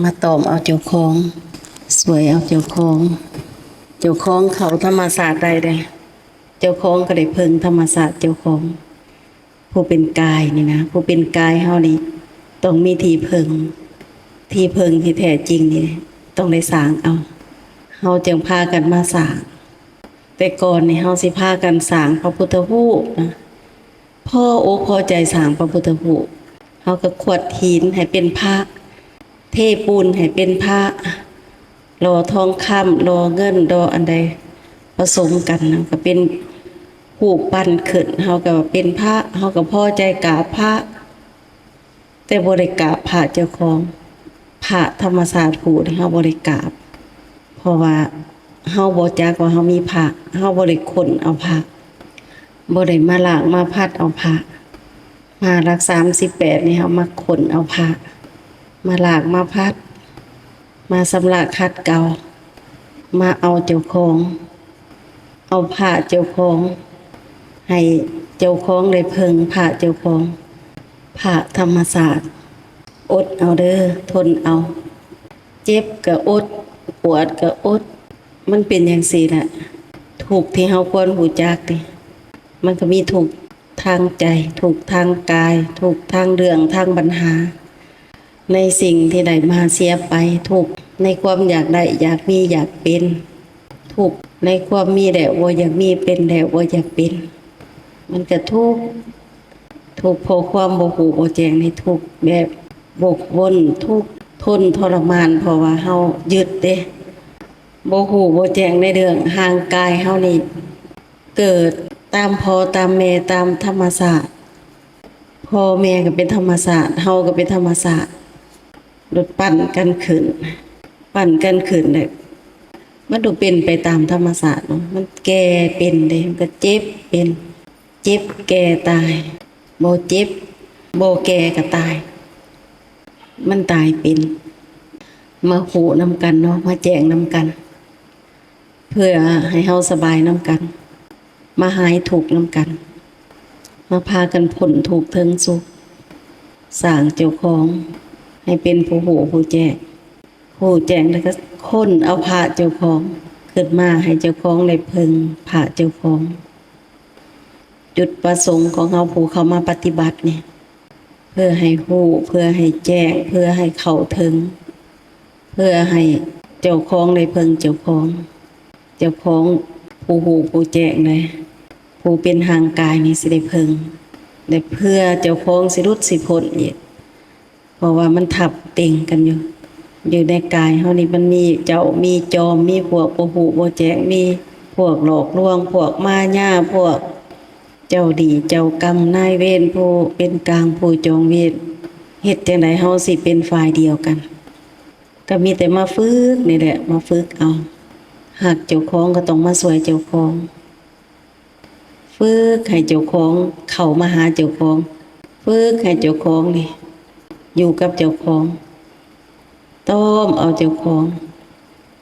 ມາຕອມເອົາເຈົ້າຂອງ, ຊ່ວຍເອົາເຈົ້າຂອງ. ເຈົ້າຂອງເຂົ້າທຳມະຊາດໄດ້ເດ້. ເຈົ້າຂອງກໍໄດ້ເພິ່ງທຳມະຊາດເຈົ້າຂອງ. ຜູ້ເປັນກາຍນີ້ນະ, ຜູ້ເປັນກາຍເຮົານີ້ຕ້ອງມີທີ່ເພິ່ງ. ທີ່ເພິ່ງທີ່ແທ້ຈິງນີ້ຕ້ອງໄດ້ສ້າງເອົາ. ເຮົາຈຶ່ງພາກັນມາສ້າງ. ແຕ່ກ່ອນນີ້ເຮົາຊິພາກັນສ້າງພະພຸດທະຮູບນະ. ພໍອົກພໍໃຈສ້າງພະພຸດທະຮູບ, ເຮົາກໍຂວດຫີນໃຫ້ເປັນພະ, ເທປູນໃຫ້ເປັນພະ, ຫຼໍ່ທອງຄຳ, ຫຼໍ່ເງິນ, ຫຼໍ່ອັນໃດປະສົມກັນນະ ກໍເປັນຮູບປັ້ນຂຶ້ນ, ເຮົາກໍເປັນພະ, ເຮົາກໍພໍໃຈກາບພະ. ແຕ່ບໍ່ໄດ້ກາບພະເຈົ້າຂອງ. ພະທຳມະຊາດຜູ້ນີ້ເຮົາບໍ່ໄດ້ກາບ, ເພາະວ່າເຮົາບໍ່ຈັກວ່າເຮົາມີພະ, ເຮົາບໍ່ໄດ້ຄົ້ນເອົາພະ, ບໍ່ໄດ້ມາລ້າງມາຜັດເອົາພະ. ມາຫຼັກສາມສິບແປດນີ້ເຮົາມາຄົ້ນເອົາພະ, ມາລ້າງມາຜັດ, ມາຊຳລະຂັດເກົາ, ມາເອົາເຈົ້າຂອງ, ເອົາພະເຈົ້າຂອງ, ໃຫ້ເຈົ້າຂອງໄດ້ເພິ່ງພະເຈົ້າຂອງ. ພະທຳມະຊາດ, ອົດເອົາເດີ, ທົນເອົາ. ເຈັບກໍອົດ, ປວດກໍອົດ, ມັນເປັນຈັ່ງຊີ້ແຫຼະ. ທຸກທີ່ເຮົາຄວນຮູ້ຈັກນີ້ ມັນກໍມີທຸກທາງໃຈ, ທຸກທາງກາຍ, ທຸກທາງເລື່ອງ, ທາງບັນຫາ. ໃນສິ່ງທີ່ໄດ້ມາເສຍໄປ, ທຸກໃນຄວາມຢາກໄດ້, ຢາກມີ, ຢາກເປັນ, ທຸກໃນຄວາມມີແລ້ວບໍ່ຢາກມີ, ເປັນແລ້ວບໍ່ຢາກເປັນ. ມັນກະທຸກ, ທຸກເພາະຄວາມບໍ່ຮູ້ບໍ່ແຈ້ງໃນທຸກແບບວົກວົນ, ທຸກທົນທໍລະມານ ເພາະວ່າເຮົາຍຶດເດ້, ບໍ່ຮູ້ບໍ່ແຈ້ງໃນເລື່ອງຮ່າງກາຍເຮົານີ້. ເກີດຕາມພໍ່ຕາມແມ່ຕາມທຳມະຊາດ, ພໍ່ແມ່ກໍເປັນທຳມະຊາດ, ເຮົາກໍເປັນທຳມະຊາດ, ໂລດປັ່ນກັນຂຶ້ນ, ປັ່ນກັນຂຶ້ນແຫຼະ. ມັນຕ້ອງເປັນໄປຕາມທຳມະຊາດເນາະ, ມັນແກ່ເປັນເດ້, ມັນກໍເຈັບເປັນ, ເຈັບແກ່ຕາຍ, ບໍ່ເຈັບບໍ່ແກ່ກໍຕາຍ, ມັນຕາຍເປັນ. ມາຮູ້ນຳກັນເນາະ, ມາແຈ້ງນຳກັນ. ເພື່ອໃຫ້ເຮົາສະບາຍນຳກັນ, ມາຫາຍທຸກນຳກັນ, ມາພາກັນພົ້ນທຸກເຖິງສຸກ, ສ້າງເຈົ້າຂອງໃຫ້ເປັນຜູ້ຮູ້ຜູ້ແຈ້ງ, ຮູ້ແຈ້ງແລ້ວກໍຄົ້ນເອົາພະເຈົ້າຂອງຂຶ້ນມາໃຫ້ເຈົ້າຂອງໄດ້ເພິ່ງພະເຈົ້າຂອງ. ຈຸດປະສົງຂອງເຮົາຜູ້ເຂົ້າມາປະຕິບັດນີ້ ເພື່ອໃຫ້ຮູ້, ເພື່ອໃຫ້ແຈ້ງ, ເພື່ອໃຫ້ເຂົ້າເຖິງ, ເພື່ອໃຫ້ເຈົ້າຂອງໄດ້ເພິ່ງເຈົ້າຂອງ, ເຈົ້າຂອງຜູ້ຮູ້ຜູ້ແຈ້ງແດ່, ຜູ້ເປັນຮ່າງກາຍນີ້ຊິໄດ້ເພິ່ງ, ແລະ ເພື່ອເຈົ້າຂອງຊິຫຼຸດຊິພົ້ນອີກ, ເພາະວ່າມັນທັບເຕັງກັນຢູ່. ຢູ່ໃນກາຍເຮົານີ້ມັນມີເຈົ້າມີຈອມ, ມີພວກບໍ່ຮູ້ບໍ່ແຈ້ງ, ມີພວກຫຼອກລວງ, ພວກມາຍາ, ພວກ ເຈົ້າໜີ້ເຈົ້າກຳນາຍເວນ, ຜູ້ເປັນກາງ, ຜູ້ຈອງເວນ, ເຮັດຈັ່ງໃດເຮົາຊິເປັນຝ່າຍດຽວກັນ? ກໍມີແຕ່ມາຝຶກນີ້ແຫຼະ, ມາຝຶກເອົາ. ຮັກເຈົ້າຂອງກໍຕ້ອງມາຊ່ວຍເຈົ້າຂອງ, ຝຶກໃຫ້ເຈົ້າຂອງເຂົ້າມາຫາເຈົ້າຂອງ, ຝຶກໃຫ້ເຈົ້າຂອງນີ້ຢູ່ກັບເຈົ້າຂອງ. ຕ້ອມເອົາເຈົ້າຂອງ,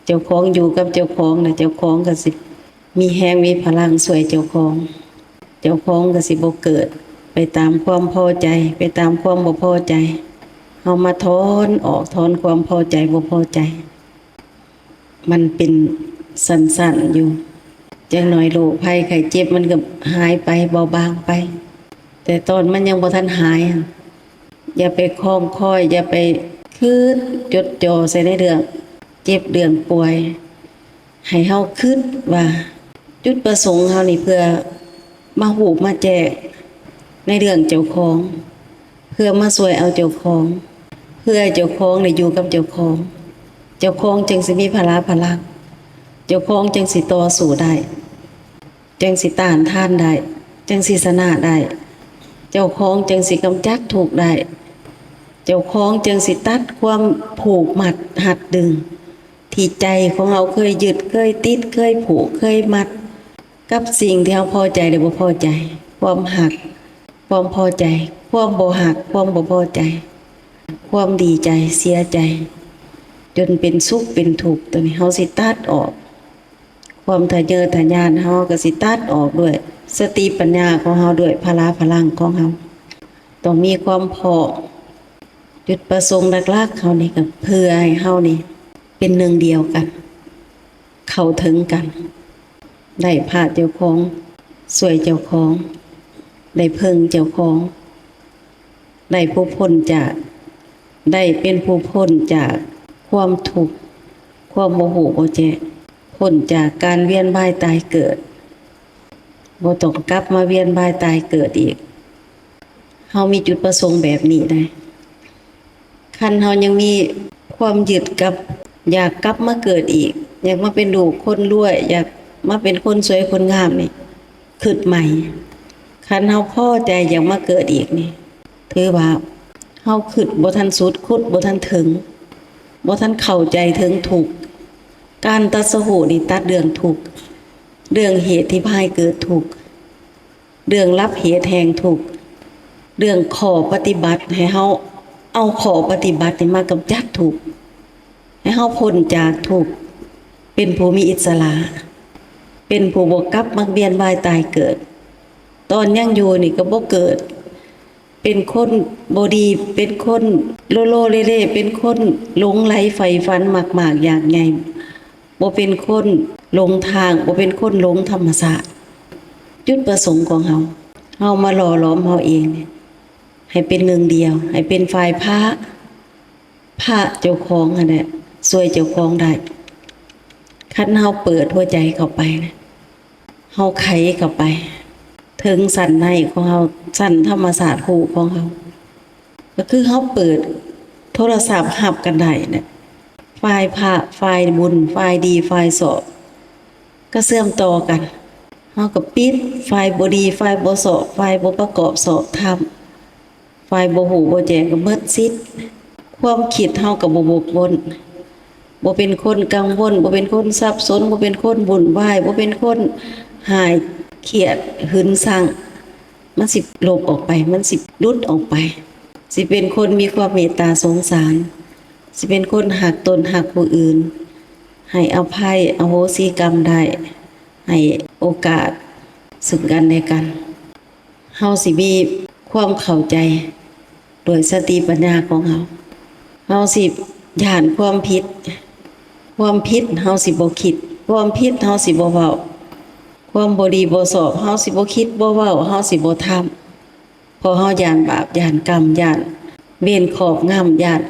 ເຈົ້າຂອງຢູ່ກັບເຈົ້າຂອງນະ, ເຈົ້າຂອງກໍຊິມີແຮງມີພະລັງຊ່ວຍເຈົ້າຂອງ, ເຈົ້າຂອງກໍຊິບໍ່ເກີດໄປຕາມຄວາມພໍໃຈ, ໄປຕາມຄວາມບໍ່ພໍໃຈ. ເຮົາມາຖອນອອກ, ຖອນຄວາມພໍໃຈ, ບໍ່ພໍໃຈ. ມັນເປັນຊັ້ນໆຢູ່, ຈັກໜ້ອຍໂລກໄພໄຂ້ເຈັບມັນກໍຫາຍໄປ, ເບົາບາງໄປ. ແຕ່ຕອນມັນຍັງບໍ່ທັນຫາຍ, ຢ່າໄປຄອງຄອຍ, ຢ່າໄປຄຶດຈົດຈ່ອໃສ່ໃນເລື່ອງເຈັບເລື່ອງປ່ວຍ. ໃຫ້ເຮົາຄຶດວ່າຈຸດປະສົງເຮົານີ້ເພື່ອມາຮູ້ມາແຈ້ງໃນເລື່ອງເຈົ້າຂອງ, ເພື່ອມາຊ່ວຍເອົາເຈົ້າຂອງ, ເພື່ອເຈົ້າຂອງໄດ້ຢູ່ກັບເຈົ້າຂອງ, ເຈົ້າຂອງຈຶ່ງຊິມີພະລາພະລັງ, ເຈົ້າຂອງຈຶ່ງຊິຕໍ່ສູ້ໄດ້. ຈຶ່ງຊິຕ້ານທານໄດ້, ຈຶ່ງຊິຊະນະໄດ້, ເຈົ້າຂອງຈຶ່ງຊິກຳຈັດທຸກໄດ້, ເຈົ້າຂອງຈຶ່ງຊິຕັດຄວາມຜູກມັດຮັດດຶງ ທີ່ໃຈຂອງເຮົາເຄີຍຍຶດ, ເຄີຍຕິດ, ເຄີຍຜູກ, ເຄີຍມັດກັບສິ່ງທີ່ເຮົາພໍໃຈ ຫຼື ບໍ່ພໍໃຈ, ຄວາມຮັກ, ຄວາມພໍໃຈ, ຄວາມບໍ່ຮັກ, ຄວາມບໍ່ພໍໃຈ, ຄວາມດີໃຈ, ເສຍໃຈ, ຈົນເປັນສຸກເປັນທຸກ, ໂຕນີ້ເຮົາຊິຕັດອອກ. ຄວາມທະເຍີທະຍານເຮົາກໍຊິຕັດອອກດ້ວຍສະຕິປັນຍາຂອງເຮົາ, ດ້ວຍພະລາພະລັງຂອງເຮົາ. ຕ້ອງມີຄວາມພ້ອມ, ຈຸດປະສົງຫຼັກໆເຮົານີ້ກໍເພື່ອໃຫ້ເຮົານີ້ເປັນໜຶ່ງດຽວກັນ, ເຂົ້າເຖິງກັນ, ໄດ້ພະເຈົ້າຂອງ, ຊ່ວຍເຈົ້າຂອງ, ໄດ້ເພິ່ງເຈົ້າຂອງ, ໄດ້ຜູ້ພົ້ນຈາກ, ໄດ້ເປັນຜູ້ພົ້ນຈາກຄວາມທຸກ, ຄວາມບໍ່ຮູ້ບໍ່ແຈ້ງ, ພົ້ນຈາກການວຽນວ່າຍຕາຍເກີດ, ບໍ່ຕ້ອງກັບມາວຽນວ່າຍຕາຍເກີດອີກ. ເຮົາມີຈຸດປະສົງແບບນີ້ໄດ໋. ຄັນເຮົາຍັງມີຄວາມຍຶດກັບ ຢາກກັບມາເກີດອີກ, ຢາກມາເປັນລູກຄົນລວຍ, ຢາກມາເປັນຄົນສວຍຄົນງາມນີ້, ຄິດໃໝ່. ຄັນເຮົາພໍໃຈຢາກມາເກີດອີກນີ້, ຖືວ່າເຮົາຄິດບໍ່ທັນສຸດ, ຂຸດບໍ່ທັນເຖິງ, ບໍ່ທັນເຂົ້າໃຈເຖິງທຸກ. ການຕັດສະຮູ້ນີ້ຕັດເລື່ອງທຸກ, ເລື່ອງເຫດທີ່ພາໃຫ້ເກີດທຸກ, ເລື່ອງຫຼັກເຫດແຫ່ງທຸກ, ເລື່ອງຂໍ້ປະຕິບັດ ໃຫ້ເຮົາເອົາຂໍ້ປະຕິບັດນີ້ມາກຳຈັດທຸກ, ໃຫ້ເຮົາພົ້ນຈາກທຸກ, ເປັນຜູ້ມີອິດສະຫຼະ, ເປັນຜູ້ບໍ່ກັບມາວຽນວ່າຍຕາຍເກີດ. ຕອນຍັງຢູ່ນີ້ກໍບໍ່ເກີດ, ເປັນຄົນບໍ່ດີ, ເປັນຄົນໂລໂລເລເລ, ເປັນຄົນຫຼົງໄຫຼໃຝ່ຝັນມາກໆຢາກໃຫຍ່, ບໍ່ເປັນຄົນຫຼົງທາງ, ບໍ່ເປັນຄົນຫຼົງທຳມະຊາດ. ຈຸດປະສົງຂອງເຮົາ, ເຮົາມາຫຼໍ່ຫຼອມເຮົາເອງໃຫ້ເປັນໜຶ່ງດຽວ, ໃຫ້ເປັນຝ່າຍພະ, ພະເຈົ້າຂອງຫັ້ນແຫຼະ, ຊ່ວຍເຈົ້າຂອງໄດ້. ຄັນເຮົາເປີດຫົວໃຈເຂົ້າໄປນະ, ເຮົາໄຂເຂົ້າໄປເຖິງຊັ້ນໃນຂອງເຮົາ, ຊັ້ນທຳມະຊາດຮູ້ຂອງເຮົາ, ກໍຄືເຮົາເປີດໂທລະສັບຮັບກັນໄດ້ນະ, ຝ່າຍພະ, ຝ່າຍບຸນ, ຝ່າຍດີ, ຝ່າຍຊອບ ກໍເຊື່ອມຕໍ່ກັນ. ເຮົາກໍປິດຝ່າຍບໍ່ດີ, ຝ່າຍບໍ່ຊອບ, ຝ່າຍບໍ່ປະກອບຊອບທຳ, ຝ່າຍບໍ່ຮູ້ບໍ່ແຈ້ງກໍໝົດສິດ. ຄວາມຄິດເຮົາກໍບໍ່ວົກວົນ, ບໍ່ເປັນຄົນກັງວົນ, ບໍ່ເປັນຄົນສັບສົນ, ບໍ່ເປັນຄົນວຸ່ນວາຍ, ບໍ່ເປັນຄົນຮ້າຍຄຽດຫຶງຊັງ. ມັນຊິຫຼົບອອກໄປ, ມັນຊິຫຼຸດອອກໄປ, ຊິເປັນຄົນມີຄວາມເມດຕາສົງສານ, ຊິເປັນຄົນຮັກຕົນຮັກຜູ້ອື່ນ, ໃຫ້ອະໄພອະໂຫສິກຳໄດ້, ໃຫ້ໂອກາດເຊິ່ງກັນແລະກັນ. ເຮົາຊິມີຄວາມເຂົ້າໃຈດ້ວຍສະຕິປັນຍາຂອງເຮົາ. ເຮົາຊິຢ້ານຄວາມຜິດ, ຄວາມຜິດເຮົາຊິບໍ່ຄິດ, ຄວາມຜິດເຮົາຊິບໍ່ເວົ້າ, ຄວາມບໍ່ດີບໍ່ຊອບເຮົາຊິບໍ່ຄິດບໍ່ເວົ້າ, ເຮົາຊິບໍ່ທຳ. ເພາະເຮົາຢ້ານບາບ, ຢ້ານກຳ, ຢ້ານເວນຄອບງຳ, ຢ້ານ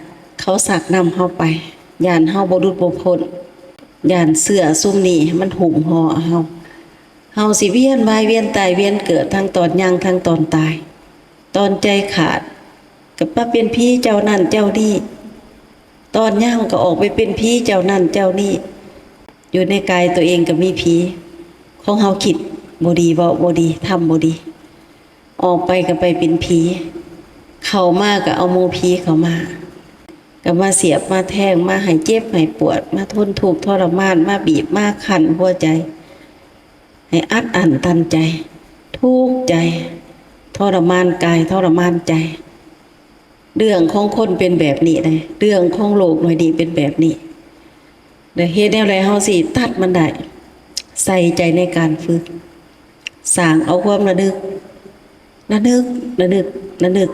ເຂົາຊັກນຳເຮົາໄປ, ຢ້ານເຮົາບໍ່ຫຼຸດບໍ່ພົ້ນ, ຢ້ານເຊື້ອຊຸມນີ້ມັນຫຸ້ມຫໍ່ເຮົາ. ເຮົາຊິວຽນວ່າຍວຽນຕາຍວຽນເກີດ ທັງຕອນຍັງທັງຕອນຕາຍ. ຕອນໃຈຂາດກໍມາເປັນຜີເຈົ້ານັ້ນເຈົ້ານີ້, ຕອນຍັງກໍອອກໄປເປັນຜີເຈົ້ານັ້ນເຈົ້ານີ້. ຢູ່ໃນກາຍຕົວເອງກໍມີຜີຂອງເຮົາ, ຄິດບໍ່ດີ, ເວົ້າບໍ່ດີ, ທຳບໍ່ດີ, ອອກໄປກໍໄປເປັນຜີ, ເຂົ້າມາກໍເອົາໝູ່ຜີເຂົ້າມາ, ກໍມາສຽບມາແທງ, ມາໃຫ້ເຈັບໃຫ້ປວດ, ມາທົນທຸກທໍລະມານ, ມາບີບມາຄັ້ນຫົວໃຈ ໃຫ້ອັດອັ້ນຕັນໃຈ, ທຸກໃຈ, ທໍລະມານກາຍ, ທໍລະມານໃຈ. ເລື່ອງຂອງຄົນເປັນແບບນີ້ເດ້, ເລື່ອງຂອງໂລກໜ່ວຍນີ້ເປັນແບບນີ້. ແລະ ເຮັດແນວໃດເຮົາຊິຕັດມັນໄດ້? ໃສ່ໃຈໃນການຝຶກ, ສ້າງເອົາຄວາມລະນຶກ, ລະນຶກ, ລະນຶກ, ລະນຶກ,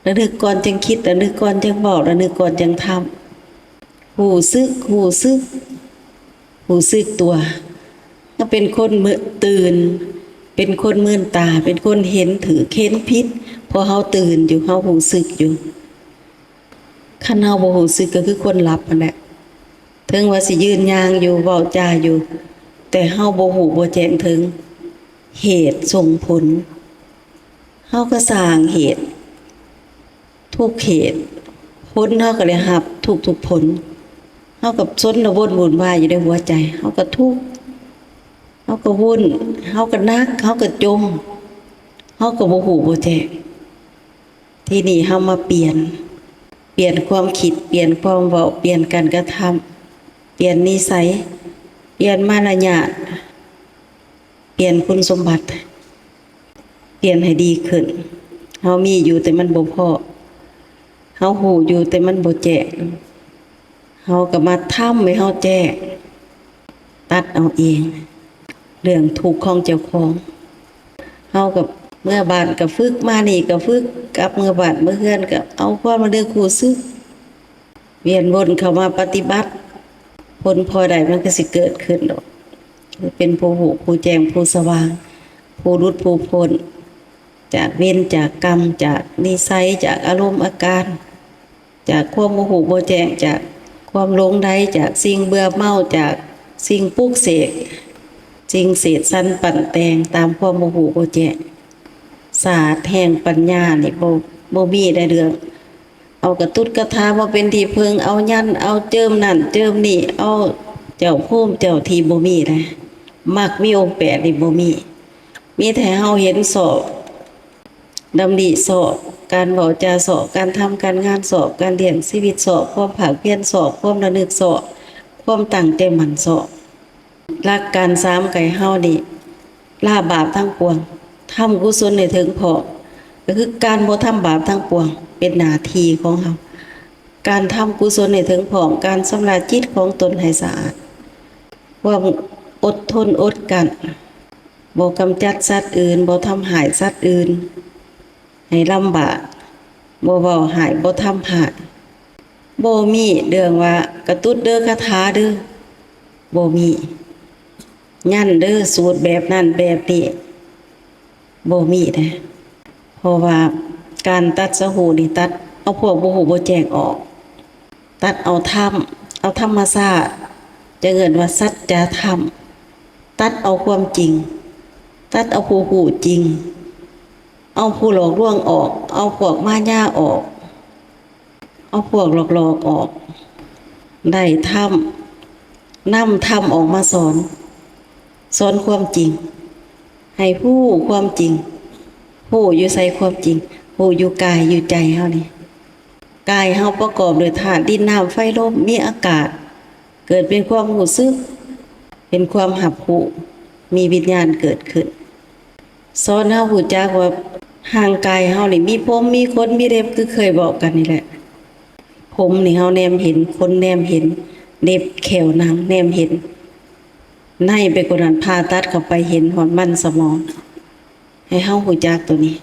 ລະນຶກກ່ອນຈຶ່ງຄິດ, ລະນຶກກ່ອນຈຶ່ງເວົ້າ, ລະນຶກກ່ອນຈຶ່ງທຳ. ຮູ້ສຶກ, ຮູ້ສຶກ, ຮູ້ສຶກຕົວ. ເຮົາເປັນຄົນມື ຕື່ນ, ເປັນຄົນມືນຕາ, ເປັນຄົນເຫັນຖືກເຫັນຜິດ, ເພາະເຮົາຕື່ນຢູ່, ເຮົາຮູ້ສຶກຢູ່. ຄັນເຮົາບໍ່ຮູ້ສຶກກໍຄືຄົນຫຼັບຫັ້ນແຫຼະ. ເຖິງວ່າຊິຢືນຍ່າງຢູ່, ເວົ້າຈາຢູ່, ແຕ່ເຮົາບໍ່ຮູ້ບໍ່ແຈ້ງເຖິງເຫດສົ່ງຜົນ. ເຮົາກໍສ້າງເຫດ ທຸກເຫດ, ຜົນເຮົາກໍໄດ້ຮັບທຸກໆຜົນ. ເຮົາກໍຊົນລະວົນວຸ່ນວາຍຢູ່ໃນຫົວໃຈ, ເຮົາກໍທຸກ, ເຮົາກໍວຸ່ນ, ເຮົາກໍໜັກ, ເຮົາກໍຈົມ, ເຮົາກໍບໍ່ຮູ້ບໍ່ແຈ້ງ. ທີນີ້ເຮົາມາປ່ຽນ, ປ່ຽນຄວາມຄິດ, ປ່ຽນຄວາມເວົ້າ, ປ່ຽນການກະທຳ, ປ່ຽນນິໄສ, ປ່ຽນມາລະຍາດ, ປ່ຽນຄຸນສົມບັດ, ປ່ຽນໃຫ້ດີຂຶ້ນ. ເຮົາມີຢູ່ແຕ່ມັນບໍ່ພໍ, ເຮົາຮູ້ຢູ່ແຕ່ມັນບໍ່ແຈ້ງ, ເຮົາກໍມາທຳໃຫ້ເຮົາແຈ້ງ, ຕັດເອົາເອງເລື່ອງທຸກຂອງເຈົ້າຂອງ. ເຮົາກໍ ເມືອບ້ານກໍຝຶກ ມານີ້ກໍຝຶກ ກັບເມືອບ້ານເມືອເຮືອນກໍເອົາຄວາມລະນຶກຮູ້ສຶກ ວຽນວົນເຂົ້າມາປະຕິບັດ ຜົນພໍໄດ້ມັນກໍຊິເກີດຂຶ້ນດອກ ເປັນຜູ້ຮູ້ຜູ້ແຈ້ງຜູ້ສະຫວ່າງ ຜູ້ຫຼຸດຜູ້ພົ້ນ ຈາກເວນຈາກກຳ ຈາກນິໄສ ຈາກອາລົມອາການ ຈາກຄວາມບໍ່ຮູ້ບໍ່ແຈ້ງ ຈາກຄວາມຫຼົງໄຫຼ ຈາກສິ່ງເບື່ອເມົາ ຈາກສິ່ງປຸກເສກ ສິ່ງເສກສັນປັ້ນແຕ່ງຕາມຄວາມບໍ່ຮູ້ບໍ່ແຈ້ງ. ສາດແຫ່ງປັນຍານີ້ບໍ່ ບໍ່ມີໃນເລື່ອງ ເອົາກະຕຸດກະຖາມາເປັນທີ່ເພິ່ງ ເອົາຍັນ ເອົາເຈິມນັ້ນເຈິມນີ້ ເອົາເຈົ້າພູມເຈົ້າທີ່ ບໍ່ມີໃດ ມັກມີອົງແປດນີ້ບໍ່ມີ ມີແຕ່ເຮົາເຫັນຊອບ ດຳລິຊອບ ການເວົ້າຈາຊອບ ການທຳການງານຊອບ ການລ້ຽງຊີວິດຊອບ ຄວາມພາກພຽນຊອບ ຄວາມລະນຶກຊອບ ຄວາມຕັ້ງໃຈໝັ້ນຊອບ. ຫຼັກການສາມໄກເຮົານີ້ ລາບາບທັງປວງ ທຳກຸສົນໃຫ້ເຖິງພ້ອມ ກໍຄືການບໍ່ທຳບາບທັງປວງ ເປັນໜ້າທີ່ຂອງເຮົາ ການທຳກຸສົນໃຫ້ເຖິງພ້ອມ ການຊຳລະຈິດຂອງຕົນໃຫ້ສະອາດ ຄວາມອົດທົນອົດກັ້ນ ບໍ່ກຳຈັດສັດອື່ນ ບໍ່ທຳຮ້າຍສັດອື່ນໃຫ້ລຳບາກ ບໍ່ເວົ້າຮ້າຍ ບໍ່ທຳຮ້າຍ ບໍ່ມີເລື່ອງວ່າກະຕຸດເດີ ຄາຖາເດີ ບໍ່ມີ ຍັນເດີ ສູດແບບນັ້ນແບບນີ້ ບໍ່ມີເດ້ ເພາະວ່າການຕັດສະຮູ້ນີ້ ຕັດເອົາພວກບໍ່ຮູ້ບໍ່ແຈ້ງອອກ ຕັດເອົາທຳ ເອົາທຳມະຊາດ ຈະເອີ້ນວ່າສັດຈະທຳ ຕັດເອົາຄວາມຈິງ ຕັດເອົາຜູ້ຮູ້ຈິງ ເອົາຜູ້ຫຼອກລວງອອກ ເອົາພວກມາຍາອອກ ເອົາພວກຫຼອກໆອອກ ໄດ້ທຳ ນຳທຳອອກມາສອນ ສອນຄວາມຈິງ ໃຫ້ຮູ້ຄວາມຈິງ ຮູ້ຢູ່ໃສຄວາມຈິງ ຮູ້ຢູ່ກາຍຢູ່ໃຈເຮົານີ້ ກາຍເຮົາປະກອບດ້ວຍທາດດິນ ນ້ຳ ໄຟ ລົມ ມີອາກາດ ເກີດເປັນຄວາມຮູ້ສຶກ ເປັນຄວາມຮັບຮູ້ ມີວິນຍານເກີດຂຶ້ນ ສອນເຮົາຮູ້ຈັກວ່າຮ່າງກາຍເຮົານີ້ມີຜົມ ມີຂົນ ມີເລັບ ຄືເຄີຍເວົ້າກັນນີ້ແຫຼະ ຜົມນີ້ເຮົາແນມເຫັນ ຂົນແນມເຫັນ ເລັບ ແຂ້ວ ໜັງ ແນມເຫັນ ໃນໄປກວ່ານັ້ນ ຜ່າຕັດເຂົ້າໄປເຫັນຮອດມັນສະໝອງ ໃຫ້ເຮົາຮູ້ຈັກໂຕນີ້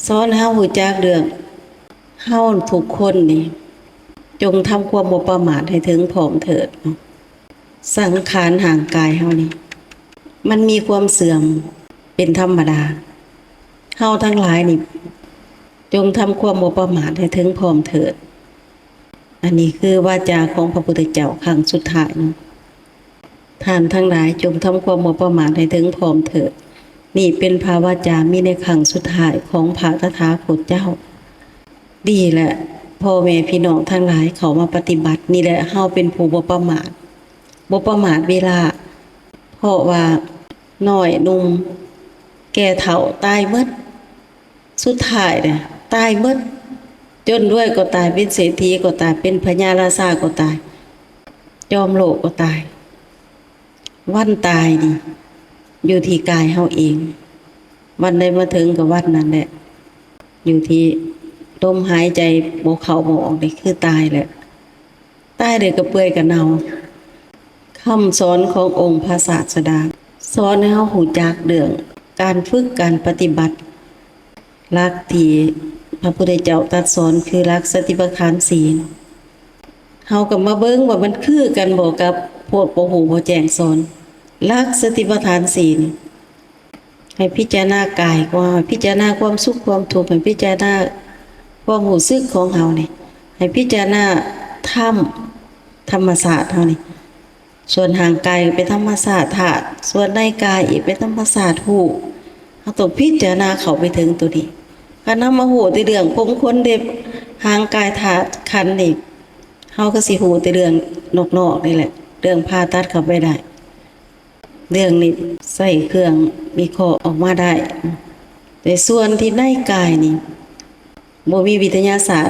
ສອນໃຫ້ເຮົາຮູ້ຈັກເລື່ອງ ເຮົາທຸກຄົນນີ້ ຈົ່ງທຳຄວາມບໍ່ປະໝາດໃຫ້ເຖິງພ້ອມເຖີດ. ສັງຂານຮ່າງກາຍເຮົານີ້ ມັນມີຄວາມເສື່ອມເປັນທຳມະດາ. ເຮົາທັງຫຼາຍນີ້ ຈົ່ງທຳຄວາມບໍ່ປະໝາດໃຫ້ເຖິງພ້ອມເຖີດ. ອັນນີ້ຄືວາຈາຂອງພະພຸດທະເຈົ້າຄັ້ງສຸດທ້າຍເນາະ. ທ່ານທັງຫຼາຍຈົ່ງທຳຄວາມບໍ່ປະໝາດໃຫ້ເຖິງພ້ອມເຖີດ. ນີ້ເປັນພະວາຈາມີໃນຄັ້ງສຸດທ້າຍຂອງພະຕະຖາຄົດເຈົ້າ. ດີແຫຼະ ພໍ່ແມ່ພີ່ນ້ອງທັງຫຼາຍເຂົ້າມາປະຕິບັດ. ນີ້ແຫຼະ ເຮົາເປັນຜູ້ບໍ່ປະໝາດ, ບໍ່ປະໝາດເວລາ, ເພາະວ່ານ້ອຍໜຸ່ມແກ່ເຖົ້າຕາຍໝົດ. ສຸດທ້າຍນະ ຕາຍໝົດ. ຈົນລວຍກໍຕາຍ, ເປັນເສດຖີກໍຕາຍ, ເປັນພະຍາລາຊາກໍຕາຍ, ຈອມໂລກກໍຕາຍ. ວັນຕາຍນີ້ຢູ່ທີ່ກາຍເຮົາເອງ. ວັນໃດມາເຖິງກໍວັນນັ້ນແຫຼະ. ຢູ່ທີ່ລົມຫາຍໃຈບໍ່ເຂົ້າບໍ່ອອກນີ້ຄືຕາຍແຫຼະ. ຕາຍແລ້ວກໍເປື່ອຍກໍເນົ່າ. ຄຳສອນຂອງອົງພະສາສະດາ ສອນໃຫ້ເຮົາຮູ້ຈັກເລື່ອງການຝຶກການປະຕິບັດ. ຫຼັກທີ່ພະພຸດທະເຈົ້າຕັດສອນຄືຫຼັກສະຕິປະທານສີ່. ເຮົາກໍມາເບິ່ງວ່າມັນຄືກັນບໍ່ກັບພວກບໍ່ຮູ້ບໍ່ແຈ້ງສອນ. ຫຼັກສະຕິປະທານສີ່ນີ້ ໃຫ້ພິຈາລະນາກາຍຂອງເຮົາ, ໃຫ້ພິຈາລະນາຄວາມສຸກຄວາມທຸກ, ໃຫ້ພິຈາລະນາຄວາມຮູ້ສຶກຂອງເຮົານີ້, ໃຫ້ພິຈາລະນາທຳ ທຳມະຊາດເຮົານີ້. ສ່ວນຮ່າງກາຍກໍເປັນທຳມະຊາດທາດ, ສ່ວນໃນກາຍອີກເປັນທຳມະຊາດຮູ້. ເຮົາຕ້ອງພິຈາລະນາເຂົ້າໄປເຖິງໂຕນີ້. ຄັນເຮົາມາຮູ້ແຕ່ເລື່ອງຜົມ ຂົນ ເລັບ, ຮ່າງກາຍທາດ, ຂັນນີ້, ເຮົາກໍຊິຮູ້ແຕ່ເລື່ອງນອກໆນີ້ແຫຼະ, ເລື່ອງຜ່າຕັດເຂົ້າໄປໄດ້. ເລື່ອງນີ້ໃຊ້ເຄື່ອງວິເຄາະອອກມາໄດ້, ແຕ່ສ່ວນທີ່ໃນກາຍນີ້ ບໍ່ມີວິທະຍາສາດ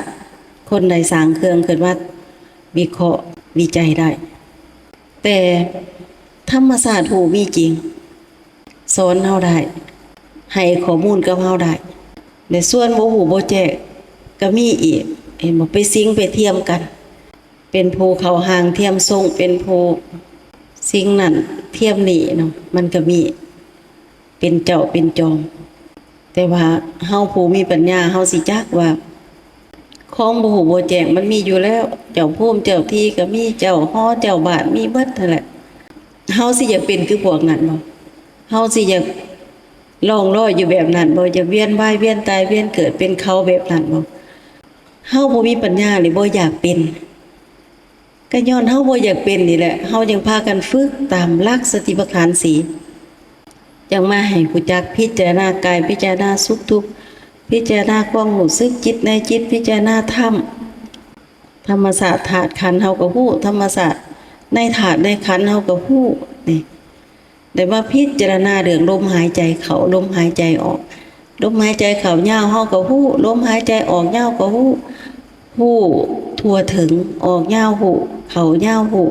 ຄົນໃດສ້າງເຄື່ອງຂຶ້ນມາວິເຄາະວິໄຈໄດ້, ແຕ່ທຳມະຊາດຮູ້ມີຈິງ, ສອນເຮົາໄດ້, ໃຫ້ຂໍ້ມູນກັບເຮົາໄດ້. ແລະ ສ່ວນບໍ່ຮູ້ບໍ່ແຈ້ງກໍມີອີກ, ເຫັນບໍ່? ໄປສິງໄປທຽມກັນ, ເປັນຜູ້ເຂົ້າຮ່າງທຽມຊົງ, ເປັນຜູ້ສິງນັ້ນທຽມນີ້ເນາະ, ມັນກໍມີເປັນເຈົ້າເປັນຈອມ. ແຕ່ ຕ່ວ່າເຮົາຜູ້ມີປັນຍາ ເຮົາຊິຈັກວ່າຂອງບໍ່ຮູ້ບໍ່ແຈ້ງມັນມີຢູ່ແລ້ວ, ເຈົ້າພູມເຈົ້າທີ່ກໍມີ, ເຈົ້າຫໍເຈົ້າບ້ານມີເບິດຫັ້ນແຫຼະ. ເຮົາຊິຢາກເປັນຄືພວກນັ້ນບໍ່? ເຮົາຊິຢາກລ່ອງລອຍຢູ່ແບບນັ້ນບໍ່? ຢາກວຽນວ່າຍວຽນຕາຍວຽນເກີດເປັນເຂົາແບບນັ້ນບໍ່? ເຮົາບໍ່ມີປັນຍານີ້ບໍ່ຢາກເປັນ. ກໍຍ້ອນເຮົາບໍ່ຢາກເປັນນີ້ແຫຼະ, ເຮົາຈຶ່ງພາກັນຝຶກຕາມຫຼັກສະຕິປະທານສີ່ ຈັ່ງມາໃຫ້ຮູ້ຈັກພິຈາລະນາກາຍ, ພິຈາລະນາສຸກທຸກ, ພິຈາລະນາຄວາມຮູ້ສຶກຈິດໃນຈິດ, ພິຈາລະນາທຳ, ທຳມະຊາດທາດຂັນເຮົາກໍຮູ້, ທຳມະຊາດໃນທາດໃນຂັນເຮົາກໍຮູ້. ນີ້ ໄດ້ມາພິຈາລະນາເລື່ອງລົມຫາຍໃຈເຂົ້າ, ລົມຫາຍໃຈອອກ, ລົມຫາຍໃຈເຂົ້າຍາວເຮົາກໍຮູ້, ລົມຫາຍໃຈອອກຍາວກໍຮູ້, ຮູ້ທົ່ວເຖິງ, ອອກຍາວຮູ້, ເຂົ້າຍາວຮູ້,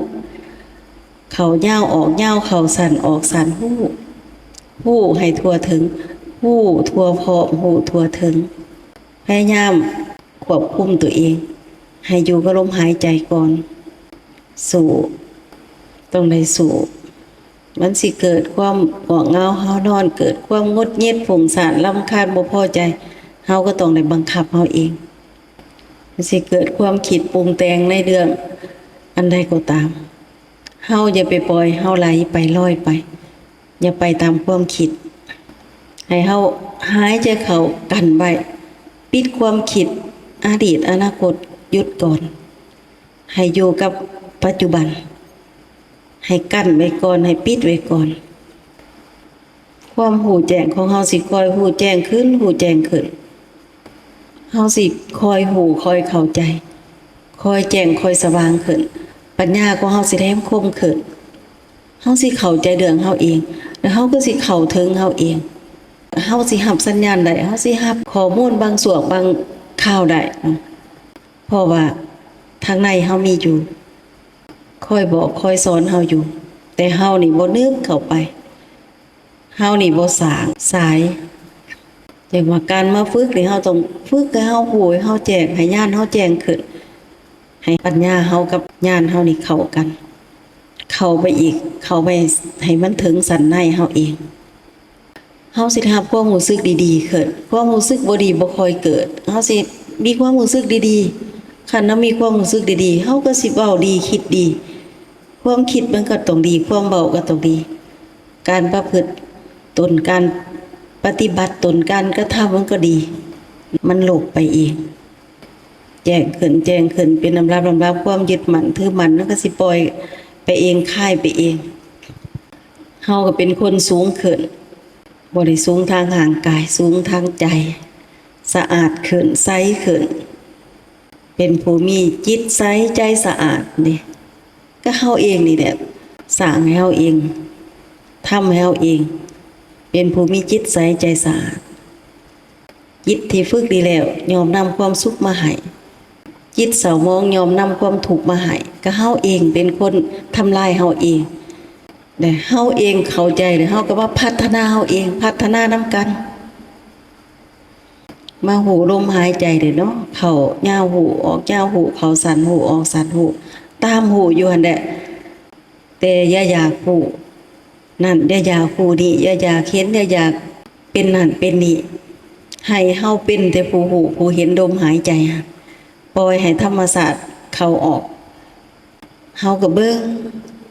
ເຂົ້າຍາວອອກຍາວ, ເຂົ້າສັ້ນອອກສັ້ນ, ຮູ້, ຮູ້ໃຫ້ທົ່ວເຖິງ, ຮູ້ທົ່ວພ້ອມ, ຮູ້ທົ່ວເຖິງ. ພະຍາຍາມຄວບຄຸມຕົວເອງ ໃຫ້ຢູ່ກັບລົມຫາຍໃຈກ່ອນ. ສູ້, ຕ້ອງໄດ້ສູ້. ມັນຊິເກີດຄວາມງ່ວງເຫງົາເຮົານອນ, ເກີດຄວາມຫງຸດຫງິດ, ຟຸ້ງສ້ານ, ລຳຄານ, ບໍ່ພໍໃຈ, ເຮົາກໍຕ້ອງໄດ້ບັງຄັບເຮົາເອງ. ມັນຊິເກີດຄວາມຄິດປຸງແຕ່ງໃນເລື່ອງອັນໃດກໍຕາມ, ເຮົາຢ່າໄປປ່ອຍເຮົາໄຫຼໄປ, ລອຍໄປ, ຢ່າໄປຕາມຄວາມຄິດ. ໃຫ້ເຮົາຫາຍໃຈເຂົ້າ, ກັ້ນໄວ້, ປິດຄວາມຄິດອະດີດ, ອະນາຄົດ, ຢຸດກ່ອນ. ໃຫ້ຢູ່ກັບປັດຈຸບັນ, ໃຫ້ກັ້ນໄວ້ກ່ອນ, ໃຫ້ປິດໄວ້ກ່ອນ. ຄວາມຮູ້ແຈ້ງຂອງເຮົາຊິຄ່ອຍຮູ້ແຈ້ງຂຶ້ນ, ຮູ້ແຈ້ງຂຶ້ນ. ເຮົາຊິຄ່ອຍຮູ້, ຄ່ອຍເຂົ້າໃຈ, ຄ່ອຍແຈ້ງ, ຄ່ອຍສະຫວ່າງຂຶ້ນ. ປັນຍາຂອງເຮົາຊິແຫຼມຄົມຂຶ້ນ. ເຮົາຊິເຂົ້າໃຈເລື່ອງເຮົາເອງ, ແລ້ວເຮົາກໍຊິເຂົ້າເຖິງເຮົາເອງ. ເຮົາຊິຮັບສັນຍານໄດ້, ເຮົາຊິຮັບຂໍ້ມູນບາງຊ່ວງບາງຄາວໄດ້. ເພາະວ່າທາງໃນເຮົາມີຢູ່, ຄອຍບອກຄອຍສອນເຮົາຢູ່, ແຕ່ເຮົານີ້ບໍ່ນຶກເຂົ້າໄປ, ເຮົານີ້ບໍ່ສ້າງສາຍ. ຈັ່ງວ່າການມາຝຶກນີ້ ເຮົາຕ້ອງຝຶກໃຫ້ເຮົາຮູ້, ໃຫ້ເຮົາແຈ້ງ, ໃຫ້ຍານເຮົາແຈ້ງຂຶ້ນ, ໃຫ້ປັນຍາເຮົາກັບຍານເຮົານີ້ເຂົ້າກັນ, ເຂົ້າໄປອີກ, ເຂົ້າໄປໃຫ້ມັນເຖິງຊັ້ນໃນເຮົາເອງ. ເຮົາຊິໄດ້ຮັບຄວາມຮູ້ສຶກດີໆຂຶ້ນ, ຄວາມຮູ້ສຶກບໍ່ດີບໍ່ຄ່ອຍເກີດ. ເຮົາຊິມີຄວາມຮູ້ສຶກດີໆ, ຄັນເຮົາມີຄວາມຮູ້ສຶກດີໆ, ເຮົາກໍຊິເວົ້າດີ, ຄິດດີ. ຄວາມຄິດມັນກໍຕ້ອງດີ, ຄວາມເວົ້າກໍຕ້ອງດີ. ການປະພຶດຕົນ, ການປະຕິບັດຕົນ, ການກະທຳມັນກໍດີ. ມັນໂລກໄປເອງ, ແຈ້ງຂຶ້ນ, ແຈ້ງຂຶ້ນ, ເປັນລຳດັບ, ລຳດັບ. ຄວາມຍຶດໝັ້ນຖືໝັ້ນມັນກໍຊິປ່ອຍໄປເອງ, ຄາຍໄປເອງ. ເຮົາກໍເປັນຄົນສູງຂຶ້ນ, ບໍ່ໄດ້ສູງທາງຮ່າງກາຍ, ສູງທາງໃຈ, ສະອາດຂຶ້ນ, ໃສຂຶ້ນ, ເປັນຜູ້ມີຈິດໃສໃຈສະອາດເດ້. ກໍເຮົາເອງນີ້ແຫຼະ ສ້າງໃຫ້ເຮົາເອງ, ທຳໃຫ້ເຮົາເອງ, ເປັນຜູ້ມີຈິດໃສໃຈສະອາດ. ຈິດທີ່ຝຶກດີແລ້ວ ຍ່ອມນຳຄວາມສຸກມາໃຫ້, ຈິດເສົ້າໝອງຍ່ອມນຳຄວາມທຸກມາໃຫ້. ກໍເຮົາເອງເປັນຄົນທຳລາຍເຮົາເອງ, ແລະເຮົາເອງເຂົ້າໃຈ ແລ້ວເຮົາກໍມາພັດທະນາເຮົາເອງ, ພັດທະນານຳກັນ. ມາຮູ້ລົມຫາຍໃຈເດ້ເນາະ, ເຂົ້າຍາວຮູ້, ອອກຍາວຮູ້, ເຂົ້າສັ້ນຮູ້, ອອກສັ້ນຮູ້, ຕາມຮູ້ຢູ່ຫັ້ນແຫຼະ. ແຕ່ຢ່າຢາກຮູ້ນັ້ນ, ຢ່າຢາກຮູ້ນີ້, ຢ່າຢາກເຫັນ, ຢ່າຢາກເປັນນັ້ນເປັນນີ້. ໃຫ້ເຮົາເປັນແຕ່ຜູ້ຮູ້, ຜູ້ເຫັນລົມຫາຍໃຈຫັ້ນ. ປ່ອຍໃຫ້ທຳມະຊາດເຂົ້າອອກ. ເຮົາກໍເບິ່ງ,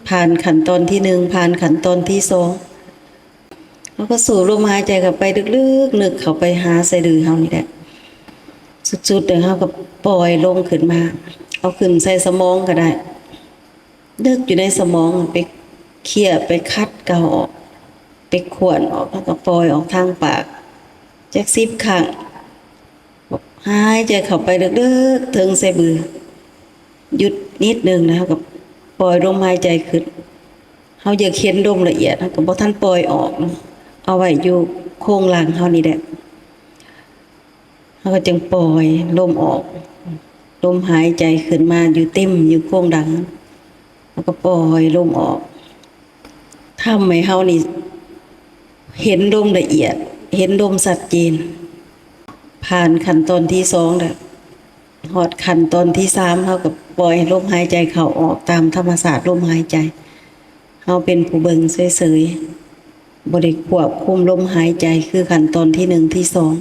ຜ່ານຂັ້ນຕອນທີໜຶ່ງ, ຜ່ານຂັ້ນຕອນທີສອງ, ເຮົາກໍສູດລົມຫາຍໃຈເຂົ້າໄປເລິກໆ, ນຶກເຂົ້າໄປຫາສະດືເຮົານີ້ແຫຼະ. ສຸດໆແລ້ວເຮົາກໍປ່ອຍລົງຂຶ້ນມາ, ເອົາຂຶ້ນໃສ່ສະໝອງກໍໄດ້, ນຶກຢູ່ໃນສະໝອງ, ໄປເຄຍ, ໄປຂັດເກົາອອກ, ໄປຂ້ວນອອກ, ແລ້ວກໍປ່ອຍອອກທາງປາກ ຈັກສິບຄັ້ງ. ຫາຍໃຈເຂົ້າໄປເລິກໆ ເຖິງໃສ່ບື, ຢຸດນິດໜຶ່ງນະ, ເຮົາກໍປ່ອຍລົມຫາຍໃຈຂຶ້ນ. ເຮົາຢາກເຫັນລົມລະອຽດ, ເຮົາກໍບໍ່ທັນປ່ອຍອອກ, ເອົາໄວ້ຢູ່ໂຄງຫຼັງເຮົານີ້ແຫຼະ. ເຮົາກໍຈຶ່ງປ່ອຍລົມອອກ, ລົມຫາຍໃຈຂຶ້ນມາຢູ່ເຕັມຢູ່ໂຄງຫຼັງ, ເຮົາກໍປ່ອຍລົມອອກ. ທຳໃຫ້ເຮົານີ້ເຫັນລົມລະອຽດ, ເຫັນລົມຊັດເຈນ. ຜ່ານຂັ້ນຕອນທີສອງແລ້ວ, ຮອດຂັ້ນຕອນທີສາມ, ເຮົາກໍປ່ອຍໃຫ້ລົມຫາຍໃຈເຂົ້າອອກຕາມທຳມະຊາດລົມຫາຍໃຈ. ເຮົາເປັນຜູ້ເບິ່ງເສີຍ ບໍ່ໄດ້ຄວບຄຸມລົມຫາຍໃຈຄືຂັ້ນຕອນທີໜຶ່ງ ທີສອງ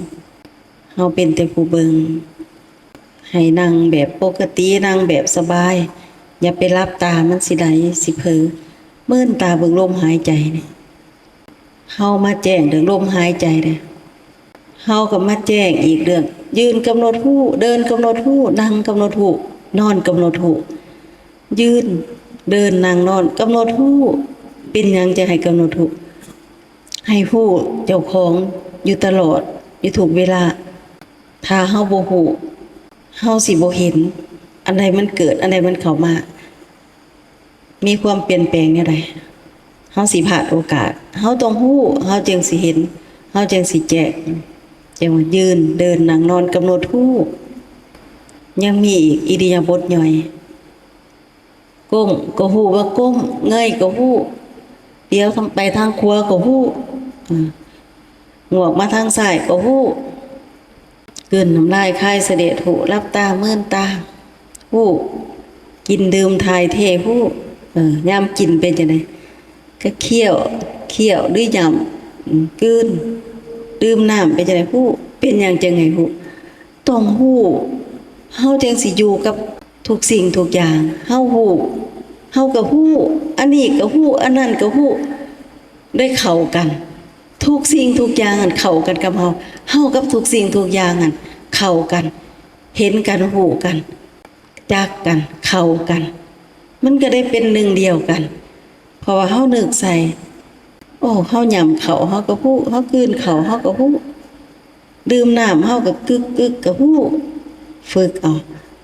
ເຮົາເປັນແຕ່ຜູ້ເບິ່ງ. ໃຫ້ນັ່ງແບບປົກກະຕິ, ນັ່ງແບບສະບາຍ, ຢ່າໄປຫຼັບຕາ, ມັນຊິໄຫຼ, ຊິເຜີ. ເມີນຕາເບິ່ງລົມຫາຍໃຈນີ້. ເຮົາມາແຈ້ງເລື່ອງລົມຫາຍໃຈເດ້. ເຮົາກໍມາແຈ້ງອີກເລື່ອງ ຢືນກຳນົດຮູ້, ເດີນກຳນົດຮູ້, ນັ່ງກຳນົດຮູ້, ນອນກຳນົດຮູ້. ຢືນ, ເດີນ, ນັ່ງ, ນອນ, ກຳນົດຮູ້. ເປັນຫຍັງຈະໃຫ້ກຳນົດຮູ້? ໃຫ້ຮູ້ເຈົ້າຂອງຢູ່ຕະຫຼອດ, ຢູ່ທຸກເວລາ. ຖ້າເຮົາບໍ່ຮູ້, ເຮົາຊິບໍ່ເຫັນອັນໃດມັນເກີດ, ອັນໃດມັນເຂົ້າມາ. ມີຄວາມປ່ຽນແປງແນວໃດ, ເຮົາຊິພາດໂອກາດ. ເຮົາຕ້ອງຮູ້, ເຮົາຈຶ່ງຊິເຫັນ, ເຮົາຈຶ່ງຊິແຈ້ງ. ຈັ່ງວ່າຢືນ, ເດີນ, ນັ່ງ, ນອນ, ກຳນົດຮູ້. ຍັງມີອີກ ອິລິຍາບົດຍ່ອຍ. ກົ້ມກໍຮູ້ວ່າກົ້ມ, ເງີຍກໍຮູ້, ດຽວໄປທາງຂວາກໍຮູ້, ອາ ງວກມາທາງຊ້າຍກໍຮູ້, ກືນນ້ຳລາຍ ຄາຍສະເດດຮູ້, ຫຼັບຕາ ເມີນຕາ ຮູ້, ກິນດື່ມຖ່າຍເທຮູ້. ເອີ ຍາມກິນເປັນຈັ່ງໃດ? ກະຄ້ຽວ, ຄ້ຽວຫຼືຫຍ້ຳ, ອືມ ກືນ, ດື່ມນ້ຳເປັນຈັ່ງໃດ? ຮູ້. ເປັນຫຍັງຈຶ່ງໃຫ້ຮູ້? ຕ້ອງຮູ້, ເຮົາຈັ່ງຊິຢູ່ກັບທຸກສິ່ງທຸກຢ່າງ. ເຮົາຮູ້, ເຮົາກໍຮູ້, ອັນນີ້ກໍຮູ້, ອັນນັ້ນກໍຮູ້, ໄດ້ເຂົ້າກັນ. ທຸກສິ່ງທຸກຢ່າງຫັ້ນເຂົ້າກັນກັບເຮົາ, ເຮົາກັບທຸກສິ່ງທຸກຢ່າງຫັ້ນເຂົ້າກັນ, ເຫັນກັນ, ຮູ້ກັນ, ຈັກກັນ, ເຂົ້າກັນ, ມັນກໍໄດ້ເປັນໜຶ່ງດຽວກັນ. ເພາະວ່າເຮົານຶກໃສ່, ໂອ້ ເຮົາຫຍ້ຳເຂົ້າເຮົາກໍຮູ້, ເຮົາກືນເຂົ້າເຮົາກໍຮູ້, ດື່ມນ້ຳເຮົາກໍກຶກໆກໍຮູ້. ຝຶກເອົາ,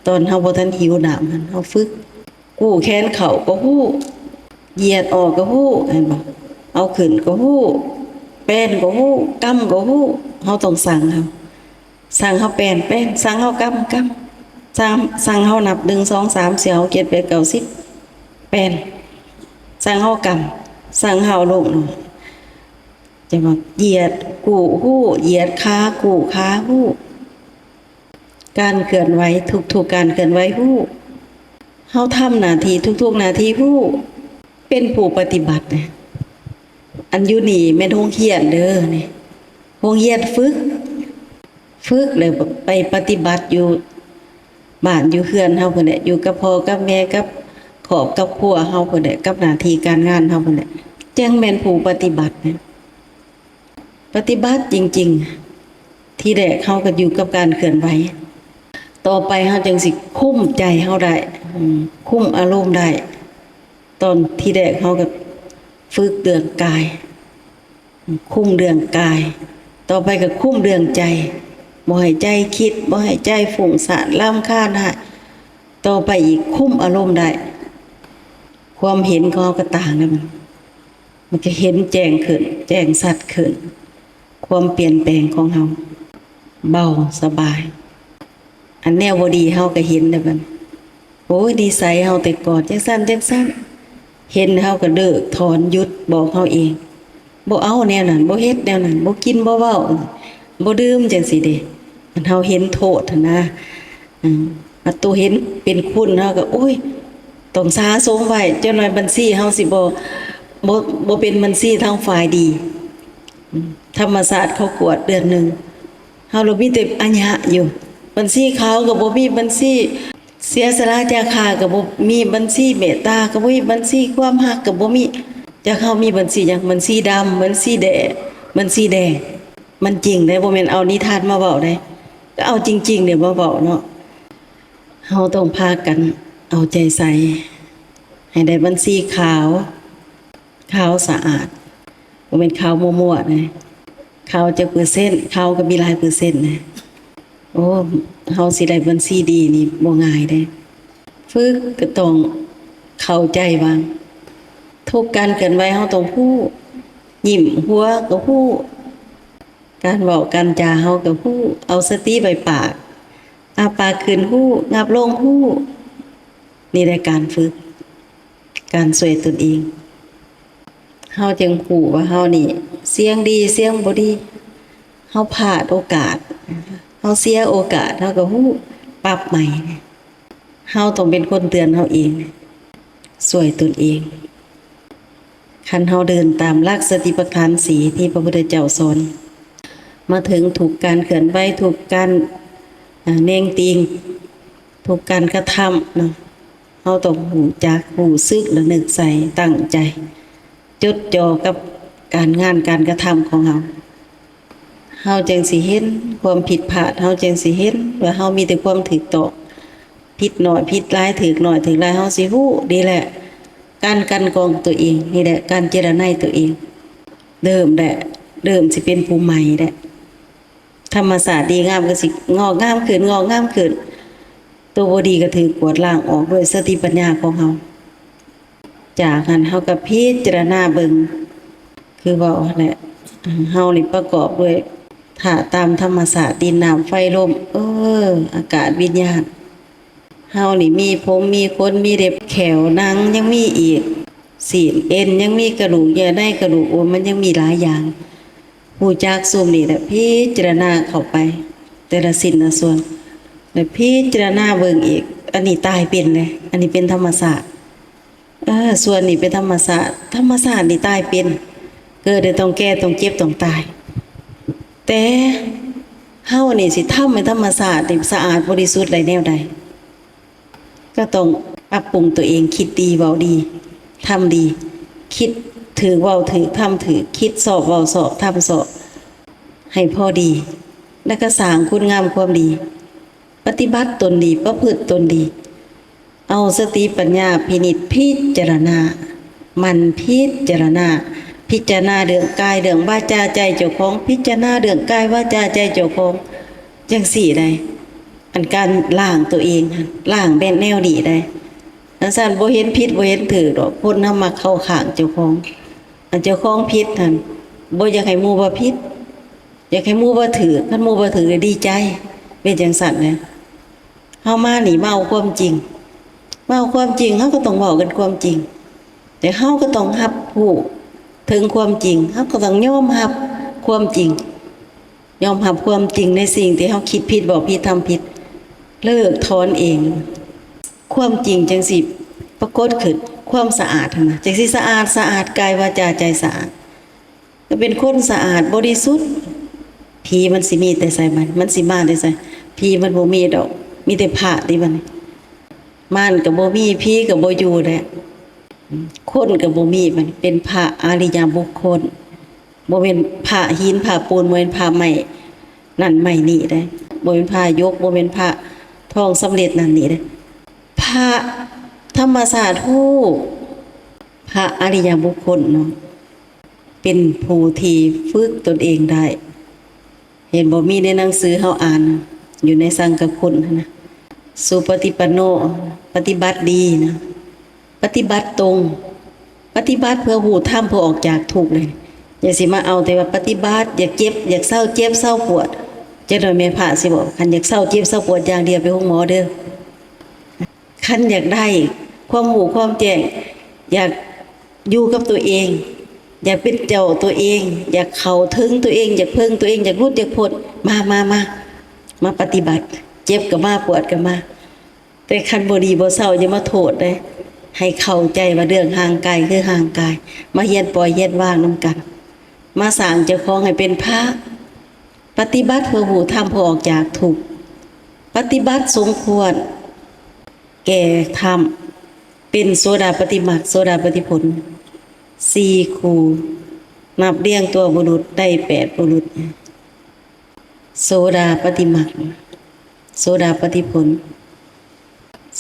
ຕອນເຮົາບໍ່ທັນຫິວນ້ຳຫັ້ນ ເຮົາຝຶກ. ກູ້ແຂນເຂົ້າກໍຮູ້, ຢຽດອອກກໍຮູ້, ເຫັນບໍ່? ເອົາຂຶ້ນກໍຮູ້, ແປນກໍຮູ້, ກຳກໍຮູ້. ເຮົາຕ້ອງສັ່ງເຮົາ, ສັ່ງເຮົາແປນ, ແປນ, ສັ່ງເຮົາກຳ, ກຳ, ສັ່ງ, ສັ່ງເຮົານັບ ໜຶ່ງ ສອງ ສາມ ສີ່ ຫ້າ ຫົກ ເຈັດ ແປດ ເກົ້າ ສິບ, ແປນ, ສັ່ງເຮົາກຳ, ສັ່ງເຮົາເອົາລົງ. ຈັ່ງວ່າຢຽດກູ້ຮູ້, ຢຽດຂາກູ້ຂາຮູ້, ການເຄື່ອນໄຫວ, ທຸກໆການເຄື່ອນໄຫວຮູ້. ເຮົາທຳໜ້າທີ່, ທຸກໆໜ້າທີ່ຮູ້, ເປັນຜູ້ປະຕິບັດ. ອັນຢູ່ນີ້ແມ່ນໂຮງຮຽນເດີນີ້, ໂຮງຮຽນຝຶກ, ຝຶກແລ້ວໄປປະຕິບັດຢູ່ ບ້ານຢູ່ເຮືອນເຮົາພຸ້ນແຫຼະ, ຢູ່ກັບພໍ່ກັບແມ່, ກັບຄອບກັບຄົວເຮົາພຸ້ນແຫຼະ, ກັບໜ້າທີ່ການງານເຮົາພຸ້ນແຫຼະ, ຈັ່ງແມ່ນຜູ້ປະຕິບັດນະ, ປະຕິບັດຈິງໆ. ທີແລກເຮົາກໍຢູ່ກັບການເຄື່ອນໄຫວ, ຕໍ່ໄປເຮົາຈຶ່ງຊິຄຸມໃຈເຮົາໄດ້, ອືມ, ຄຸມອາລົມໄດ້. ຕອນທີແລກເຮົາກໍຝຶກເລື່ອງກາຍ, ຄຸມເລື່ອງກາຍ, ຕໍ່ໄປກໍຄຸມເລື່ອງໃຈ, ບໍ່ໃຫ້ໃຈຄິດ, ບໍ່ໃຫ້ໃຈຟຸ້ງສ້ານ, ລຳຄານ, ຮ້າຍ. ຕໍ່ໄປອີກ, ຄຸມອາລົມໄດ້. ຄວາມເຫັນຂອງເຮົາກໍຕ່າງແລ້ວ, ມັນ, ມັນກໍເຫັນແຈ້ງຂຶ້ນ, ແຈ້ງຊັດຂຶ້ນ, ຄວາມປ່ຽນແປງຂອງເຮົາເບົາສະບາຍ. ອັນແນວບໍ່ດີເຮົາກໍເຫັນແລ້ວບັດ, ໂອ້ຍ ນິໄສເຮົາແຕ່ກ່ອນຈັ່ງຊັ້ນຈັ່ງຊັ້ນ, ເຫັນເຮົາກໍເລີກ ຖອນ ຢຸດ, ບອກເຮົາເອງ, ບໍ່ເອົາແນວນັ້ນ, ບໍ່ເຮັດແນວນັ້ນ, ບໍ່ກິນ, ບໍ່ເວົ້າ, ບໍ່ດື່ມ ຈັ່ງຊີ້ເດ້. ອັນເຮົາເຫັນໂທດຫັ້ນນະ, ອືມ, ອັນໂຕເຫັນເປັນຄຸນ ເຮົາກໍ ໂອ້ຍ ຕ້ອງສະສົມໄວ້, ຈັກໜ້ອຍບັນຊີເຮົາຊິບໍ່, ບໍ່, ບໍ່ເປັນບັນຊີທາງຝ່າຍດີ. ອືມ, ທຳມະຊາດເຂົາກວດເດືອນໜຶ່ງ, ເຮົາລະມີແຕ່ອາຍະຢູ່, ບັນຊີຂາວກໍບໍ່ມີ, ບັນຊີເສຍສະຫຼະຈາຄາກໍບໍ່ມີ, ບັນຊີເມດຕາກໍບໍ່ມີ, ບັນຊີຄວາມຮັກກໍບໍ່ມີ. ຈັກເຮົາມີບັນຊີຫຍັງ? ບັນຊີດຳ, ບັນຊີແດງ, ບັນຊີແດງ. ມັນຈິງເດ້, ບໍ່ແມ່ນເອົານິທານມາເວົ້າເດ້, ກໍເອົາຈິງໆນີ້ມາເວົ້າເນາະ. ເຮົາຕ້ອງພາກັນເອົາໃຈໃສ່ ໃຫ້ໄດ້ບັນຊີຂາວ, ຂາວສະອາດ, ບໍ່ແມ່ນຂາວມົວໆນະ, ຂາວຈັກເປີເຊັນ, ຂາວກໍມີຫຼາຍເປີເຊັນນະ. ໂອ້ ເຮົາຊິໄດ້ບັນຊີດີນີ້ບໍ່ງ່າຍເດ້. ຝຶກກໍຕ້ອງເຂົ້າໃຈວ່າ ທຸກການເຄື່ອນໄຫວເຮົາຕ້ອງຮູ້, ຍິ້ມຫົວກໍຮູ້, ການເວົ້າການຈາເຮົາກໍຮູ້, ເອົາສະຕິໄວ້ປາກ, ອ້າປາກຂຶ້ນຮູ້, ງັບລົງຮູ້. ນີ້ແຫຼະການຝຶກ, ການຊ່ວຍຕົນເອງ. ເຮົາຈຶ່ງຮູ້ວ່າເຮົານີ້ສ່ຽງດີສ່ຽງບໍ່ດີ, ເຮົາພາດໂອກາດ, ເຮົາເສຍໂອກາດ, ເຮົາກໍຮູ້, ປັບໃໝ່. ເຮົາຕ້ອງເປັນຄົນເຕືອນເຮົາເອງ, ຊ່ວຍຕົນເອງ. ຄັນເຮົາເດີນຕາມຫຼັກສະຕິປັດຖານສີ່ທີ່ພະພຸດທະເຈົ້າສອນ ມາເຖິງທຸກການເຄື່ອນໄຫວ ທຸກການ ເອີ່ ແນງຕີງ ທຸກການກະທຳເນາະ, ເຮົາຕ້ອງຮູ້ຈັກ ຮູ້ສຶກ ລະນຶກໃສ່ ຕັ້ງໃຈ ຈົດຈ່ອກັບການງານການກະທຳຂອງເຮົາ. ເຮົາຈຶ່ງຊິເຫັນຄວາມຜິດພາດ, ເຮົາຈຶ່ງຊິເຫັນວ່າເຮົາມີແຕ່ຄວາມຖືກຕ້ອງ, ຜິດໜ້ອຍຜິດຫຼາຍ, ຖືກໜ້ອຍຖືກຫຼາຍ, ເຮົາຊິຮູ້. ນີ້ແຫຼະ ການກັ່ນກອງຕົວເອງ, ນີ້ແຫຼະ ການເຈລະໄນຕົວເອງ. ເລີ່ມແຫຼະ, ເລີ່ມຊິເປັນຜູ້ໃໝ່ແຫຼະ. ທຳມະຊາດດີງາມກໍຊິງອກງາມຂຶ້ນ, ງອກງາມຂຶ້ນ. ໂຕບໍ່ດີກໍຖືກກວາດລ້າງອອກດ້ວຍສະຕິປັນຍາຂອງເຮົາ. ຈາກນັ້ນເຮົາກໍພິຈາລະນາເບິ່ງ ຄືເວົ້າຫັ້ນແຫຼະ, ເຮົານີ້ປະກອບດ້ວຍທາດຕາມທຳມະຊາດ ດິນ ນ້ຳ ໄຟ ລົມ ເອີ ອາກາດ ວິນຍານ. ເຮົານີ້ມີຜົມ ມີຂົນ ມີເລັບ ແຂ້ວ ໜັງ ຍັງມີອີກ ຊີ້ນ ເອັນ ຍັງມີກະດູກ ເຍື່ອໃນກະດູກ, ໂອ້ ມັນຍັງມີຫຼາຍຢ່າງ. ຮູ້ຈັກຊຸມນີ້ແຫຼະ, ພິຈາລະນາເຂົ້າໄປແຕ່ລະຊິ້ນລະສ່ວນ ແລະ ພິຈາລະນາເບິ່ງອີກ, ອັນນີ້ຕາຍເປັນເດ້, ອັນນີ້ເປັນທຳມະຊາດ. ເອີ ສ່ວນນີ້ເປັນທຳມະຊາດ, ທຳມະຊາດນີ້ຕາຍເປັນ, ເກີດໄດ້ຕ້ອງແກ່ ຕ້ອງເຈັບ ຕ້ອງຕາຍ. ແຕ່ເຮົານີ້ຊິທຳໃຫ້ທຳມະຊາດນີ້ສະອາດບໍລິສຸດໄດ້ແນວໃດ? ກໍຕ້ອງປັບປຸງຕົວເອງ, ຄິດດີ ເວົ້າດີ ທຳດີ, ຄິດຖືກ ເວົ້າຖືກ ທຳຖືກ, ຄິດຊອບ ເວົ້າຊອບ ທຳຊອບ ໃຫ້ພໍດີ, ແລ້ວກໍສ້າງຄຸນງາມຄວາມດີ, ປະຕິບັດຕົນດີ ປະພຶດຕົນດີ, ເອົາສະຕິປັນຍາພິນິດພິຈາລະນາ, ໝັ່ນພິຈາລະນາ, ພິຈາລະນາເລື່ອງກາຍ ເລື່ອງວາຈາໃຈເຈົ້າຂອງ, ພິຈາລະນາເລື່ອງກາຍວາຈາໃຈເຈົ້າຂອງ ຈັ່ງຊີ້ໄດ໋. ອັນການລ້າງຕົວເອງຫັ້ນ ລ້າງແບບແນວນີ້ໄດ໋. ຈັ່ງຊັ້ນບໍ່ເຫັນຜິດບໍ່ເຫັນຖືກດອກ, ຄົນເຮົາມັກເຂົ້າຂ້າງເຈົ້າຂອງ, ອັນເຈົ້າຂອງຜິດຫັ້ນ ບໍ່ຢາກໃຫ້ໝູ່ວ່າຜິດ, ຢາກໃຫ້ໝູ່ວ່າຖືກ, ຄັນໝູ່ວ່າຖືກແລ້ວດີໃຈ, ເປັນຈັ່ງຊັ້ນແຫຼະ. ເຮົາມານີ້ມາເອົາຄວາມຈິງ, ມາເອົາຄວາມຈິງ ເຮົາກໍຕ້ອງເວົ້າກັນຄວາມຈິງ, ແຕ່ເຮົາກໍຕ້ອງຮັບຮູ້ເຖິງຄວາມຈິງ, ເຮົາກໍຕ້ອງຍອມຮັບຄວາມຈິງ. ຍອມຮັບຄວາມຈິງໃນສິ່ງທີ່ເຮົາຄິດຜິດ ເວົ້າຜິດ ທຳຜິດ, ເລີກຖອນເອງ. ຄວາມຈິງຈັ່ງຊິປາກົດຂຶ້ນ, ຄວາມສະອາດຫັ້ນນະ ຈັ່ງຊິສະອາດ, ສະອາດກາຍ ວາຈາ ໃຈ ສະອາດ. ກໍເປັນຄົນສະອາດບໍລິສຸດ, ຜີມັນຊິມີແຕ່ໃສ? ມັນ ມັນຊິມາແຕ່ໃສ? ຜີມັນບໍ່ມີດອກ, ມີແຕ່ພະຕິບັດນີ້. ມານກໍບໍ່ມີ, ຜີກໍບໍ່ຢູ່ແຫຼະ, ຄົນກໍບໍ່ມີ, ມັນເປັນພະອະລິຍະບຸກຄົນ. ບໍ່ແມ່ນພະຫີນພະປູນ, ບໍ່ແມ່ນພະໄມ້ນັ້ນໄມ້ນີ້ເດ້, ບໍ່ແມ່ນພະຢົກ, ບໍ່ແມ່ນພະທອງສຳເລັດນັ້ນນີ້ເດ້. ພະທຳມະຊາດຮູ້, ພະອະລິຍະບຸກຄົນເນາະ, ເປັນຜູ້ທີ່ຝຶກຕົນເອງໄດ້. ເຫັນບໍ່? ມີໃນໜັງສືເຮົາອ່ານ ຢູ່ໃນສັງຄະຄຸນຫັ້ນນະ, ສຸປະຕິປັນໂນ ປະຕິບັດດີນະ, ປະຕິບັດຕົງ, ປະຕິບັດເພື່ອຮູ້ທຳ ເພື່ອອອກຈາກທຸກເລີຍ. ຢ່າຊິມາເອົາແຕ່ວ່າປະຕິບັດ ຢາກເຈັບ ຢາກເຊົາເຈັບເຊົາປວດ. ຈັກໜ້ອຍແມ່ພະຊິບອກ, ຄັນຢາກເຊົາເຈັບເຊົາປວດຢ່າງດຽວ ໄປໂຮງໝໍເດີ້. ຄັນຢາກໄດ້ຄວາມຮູ້ຄວາມແຈ້ງ, ຢາກຢູ່ກັບຕົວເອງ, ຢາກເປັນເຈົ້າຕົວເອງ, ຢາກເຂົ້າເຖິງຕົວເອງ, ຢາກເພິ່ງຕົວເອງ, ຢາກຫຼຸດຢາກພົ້ນ, ມາ ມາ ມາ ມາປະຕິບັດ. ເຈັບກໍມາ, ປວດກໍມາ. ແຕ່ຄັນບໍ່ດີບໍ່ເຊົາ ຢ່າມາໂທດເດ້. ໃຫ້ເຂົ້າໃຈວ່າເລື່ອງຮ່າງກາຍຄືຮ່າງກາຍ, ມາຮຽນປ່ອຍຮຽນວາງນຳກັນ, ມາສ້າງເຈົ້າຂອງໃຫ້ເປັນພະ, ປະຕິບັດເພື່ອຮູ້ທຳ ເພື່ອອອກຈາກທຸກ, ປະຕິບັດສົມຄວນແກ່ທຳ, ເປັນໂສດາປະຕິມັກ ໂສດາປະຕິຜົນ ສີ່ຄູ່, ນັບລຽງຕົວບຸລຸດໄດ້ແປດບຸລຸດ. ໂສດາປະຕິມັກ ໂສດາປະຕິຜົນ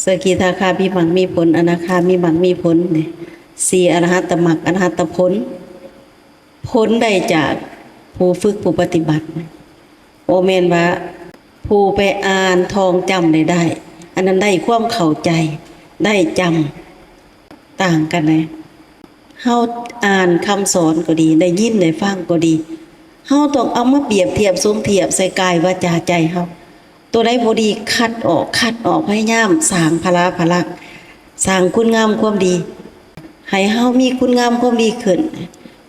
ສະກິທາຄາມີມັກມີຜົນ ອະນາຄາມີມັກມີຜົນ ສີ່ອະລະຫັດຕະມັກ ອະລະຫັດຕະຜົນ. ຜົນໄດ້ຈາກຜູ້ຝຶກຜູ້ປະຕິບັດ, ບໍ່ແມ່ນວ່າຜູ້ໄປອ່ານທ່ອງຈຳໄດ້ໄດ້, ອັນນັ້ນໄດ້ຄວາມເຂົ້າໃຈ ໄດ້ຈຳ. ຕ່າງກັນເດ້. ເຮົາອ່ານຄຳສອນກໍດີ, ໄດ້ຍິນໄດ້ຟັງກໍດີ, ເຮົາຕ້ອງເອົາມາປຽບທຽບສົມທຽບໃສ່ກາຍ ວາຈາ ໃຈເຮົາ. ຕົວໃດບໍ່ດີ ຄັດອອກ, ຄັດອອກ, ພະຍາຍາມສ້າງພະລາພະລັກ, ສ້າງຄຸນງາມຄວາມດີ, ໃຫ້ເຮົາມີຄຸນງາມຄວາມດີຂຶ້ນ,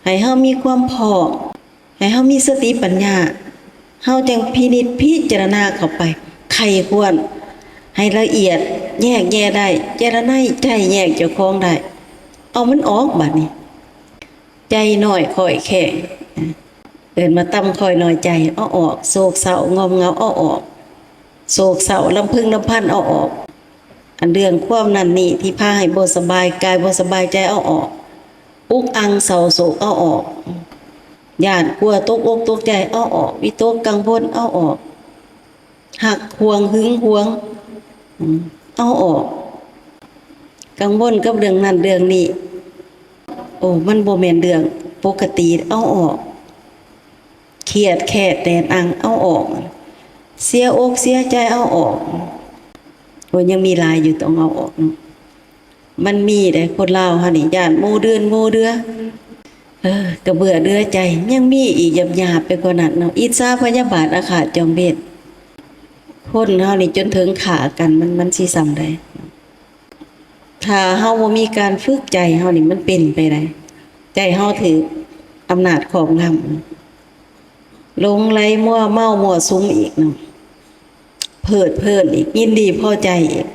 ໃຫ້ເຮົາມີຄວາມພ້ອມ. ໃຫ້ເຮົາມີສະຕິປັນຍາ, ເຮົາຈັ່ງພິນິດພິຈາລະນາເຂົ້າໄປ, ໄຂ້ຄວນໃຫ້ລະອຽດ, ແຍກແຍະໄດ້, ເຈລະໄນໃຈແຍກເຈົ້າຂອງໄດ້, ເອົາມັນອອກບາດນີ້. ໃຈນ້ອຍຂ້ອຍແຂງ ເອີ້ນວ່າຕ່ຳຂ້ອຍນ້ອຍໃຈ ເອົາອອກ. ໂສກເສົ້າງອມເຫງົາ ເອົາອອກ. ໂສກເສົ້າລຳພຶງລຳພັນ ເອົາອອກ. ອັນເລື່ອງຄວາມນັ້ນນີ້ທີ່ພາໃຫ້ບໍ່ສະບາຍກາຍ ບໍ່ສະບາຍໃຈ ເອົາອອກ. ອຸກອັ່ງເສົ້າໂສກ ເອົາອອກ. ຢ້ານກົວຕົກອົກຕົກໃຈ ເອົາອອກ. ວິຕົກກັງວົນ ເອົາອອກ. ຮັກຫວງ ຫຶງຫວງ ອາ ເອົາອອກ. ກັງວົນກັບເລື່ອງນັ້ນເລື່ອງນີ້ ໂອ້ ມັນບໍ່ແມ່ນເລື່ອງປົກກະຕິ ເອົາອອກ. ຄຽດແຄ້ນແໜ້ນອັ່ງ ເອົາອອກ. ເສຍອົກເສຍໃຈ ເອົາອອກ. ໂອ້ຍ ຍັງມີຫຼາຍຢູ່ ຕ້ອງເອົາອອກເນາະ. ມັນມີເດ້ ຄົນລາວເຮົານີ້ ຢ້ານໝູ່ເດືອນໝູ່ເດືອ ເອີ ກະເບື່ອເຫຼືອໃຈ. ຍັງມີອີກຫຍາບໆໄປກວ່ານັ້ນເນາະ ອິດສາພະຍາບາດອາຄາດຈອງເວນ. ຄົນເຮົານີ້ຈົນເຖິງຂ້າກັນ ມັນ ມັນຊິສ່ຳໃດ? ຖ້າເຮົາບໍ່ມີການຝຶກໃຈເຮົານີ້ ມັນເປັນໄປໄດ້ ໃຈເຮົາຖືກອຳນາດຄອບງຳ. ຫຼົງໄຫຼມົວເມົາມົ້ວສຸມອີກເນາະ ເພີດເພີນອີກ ຍິນດີພໍໃຈອີກ.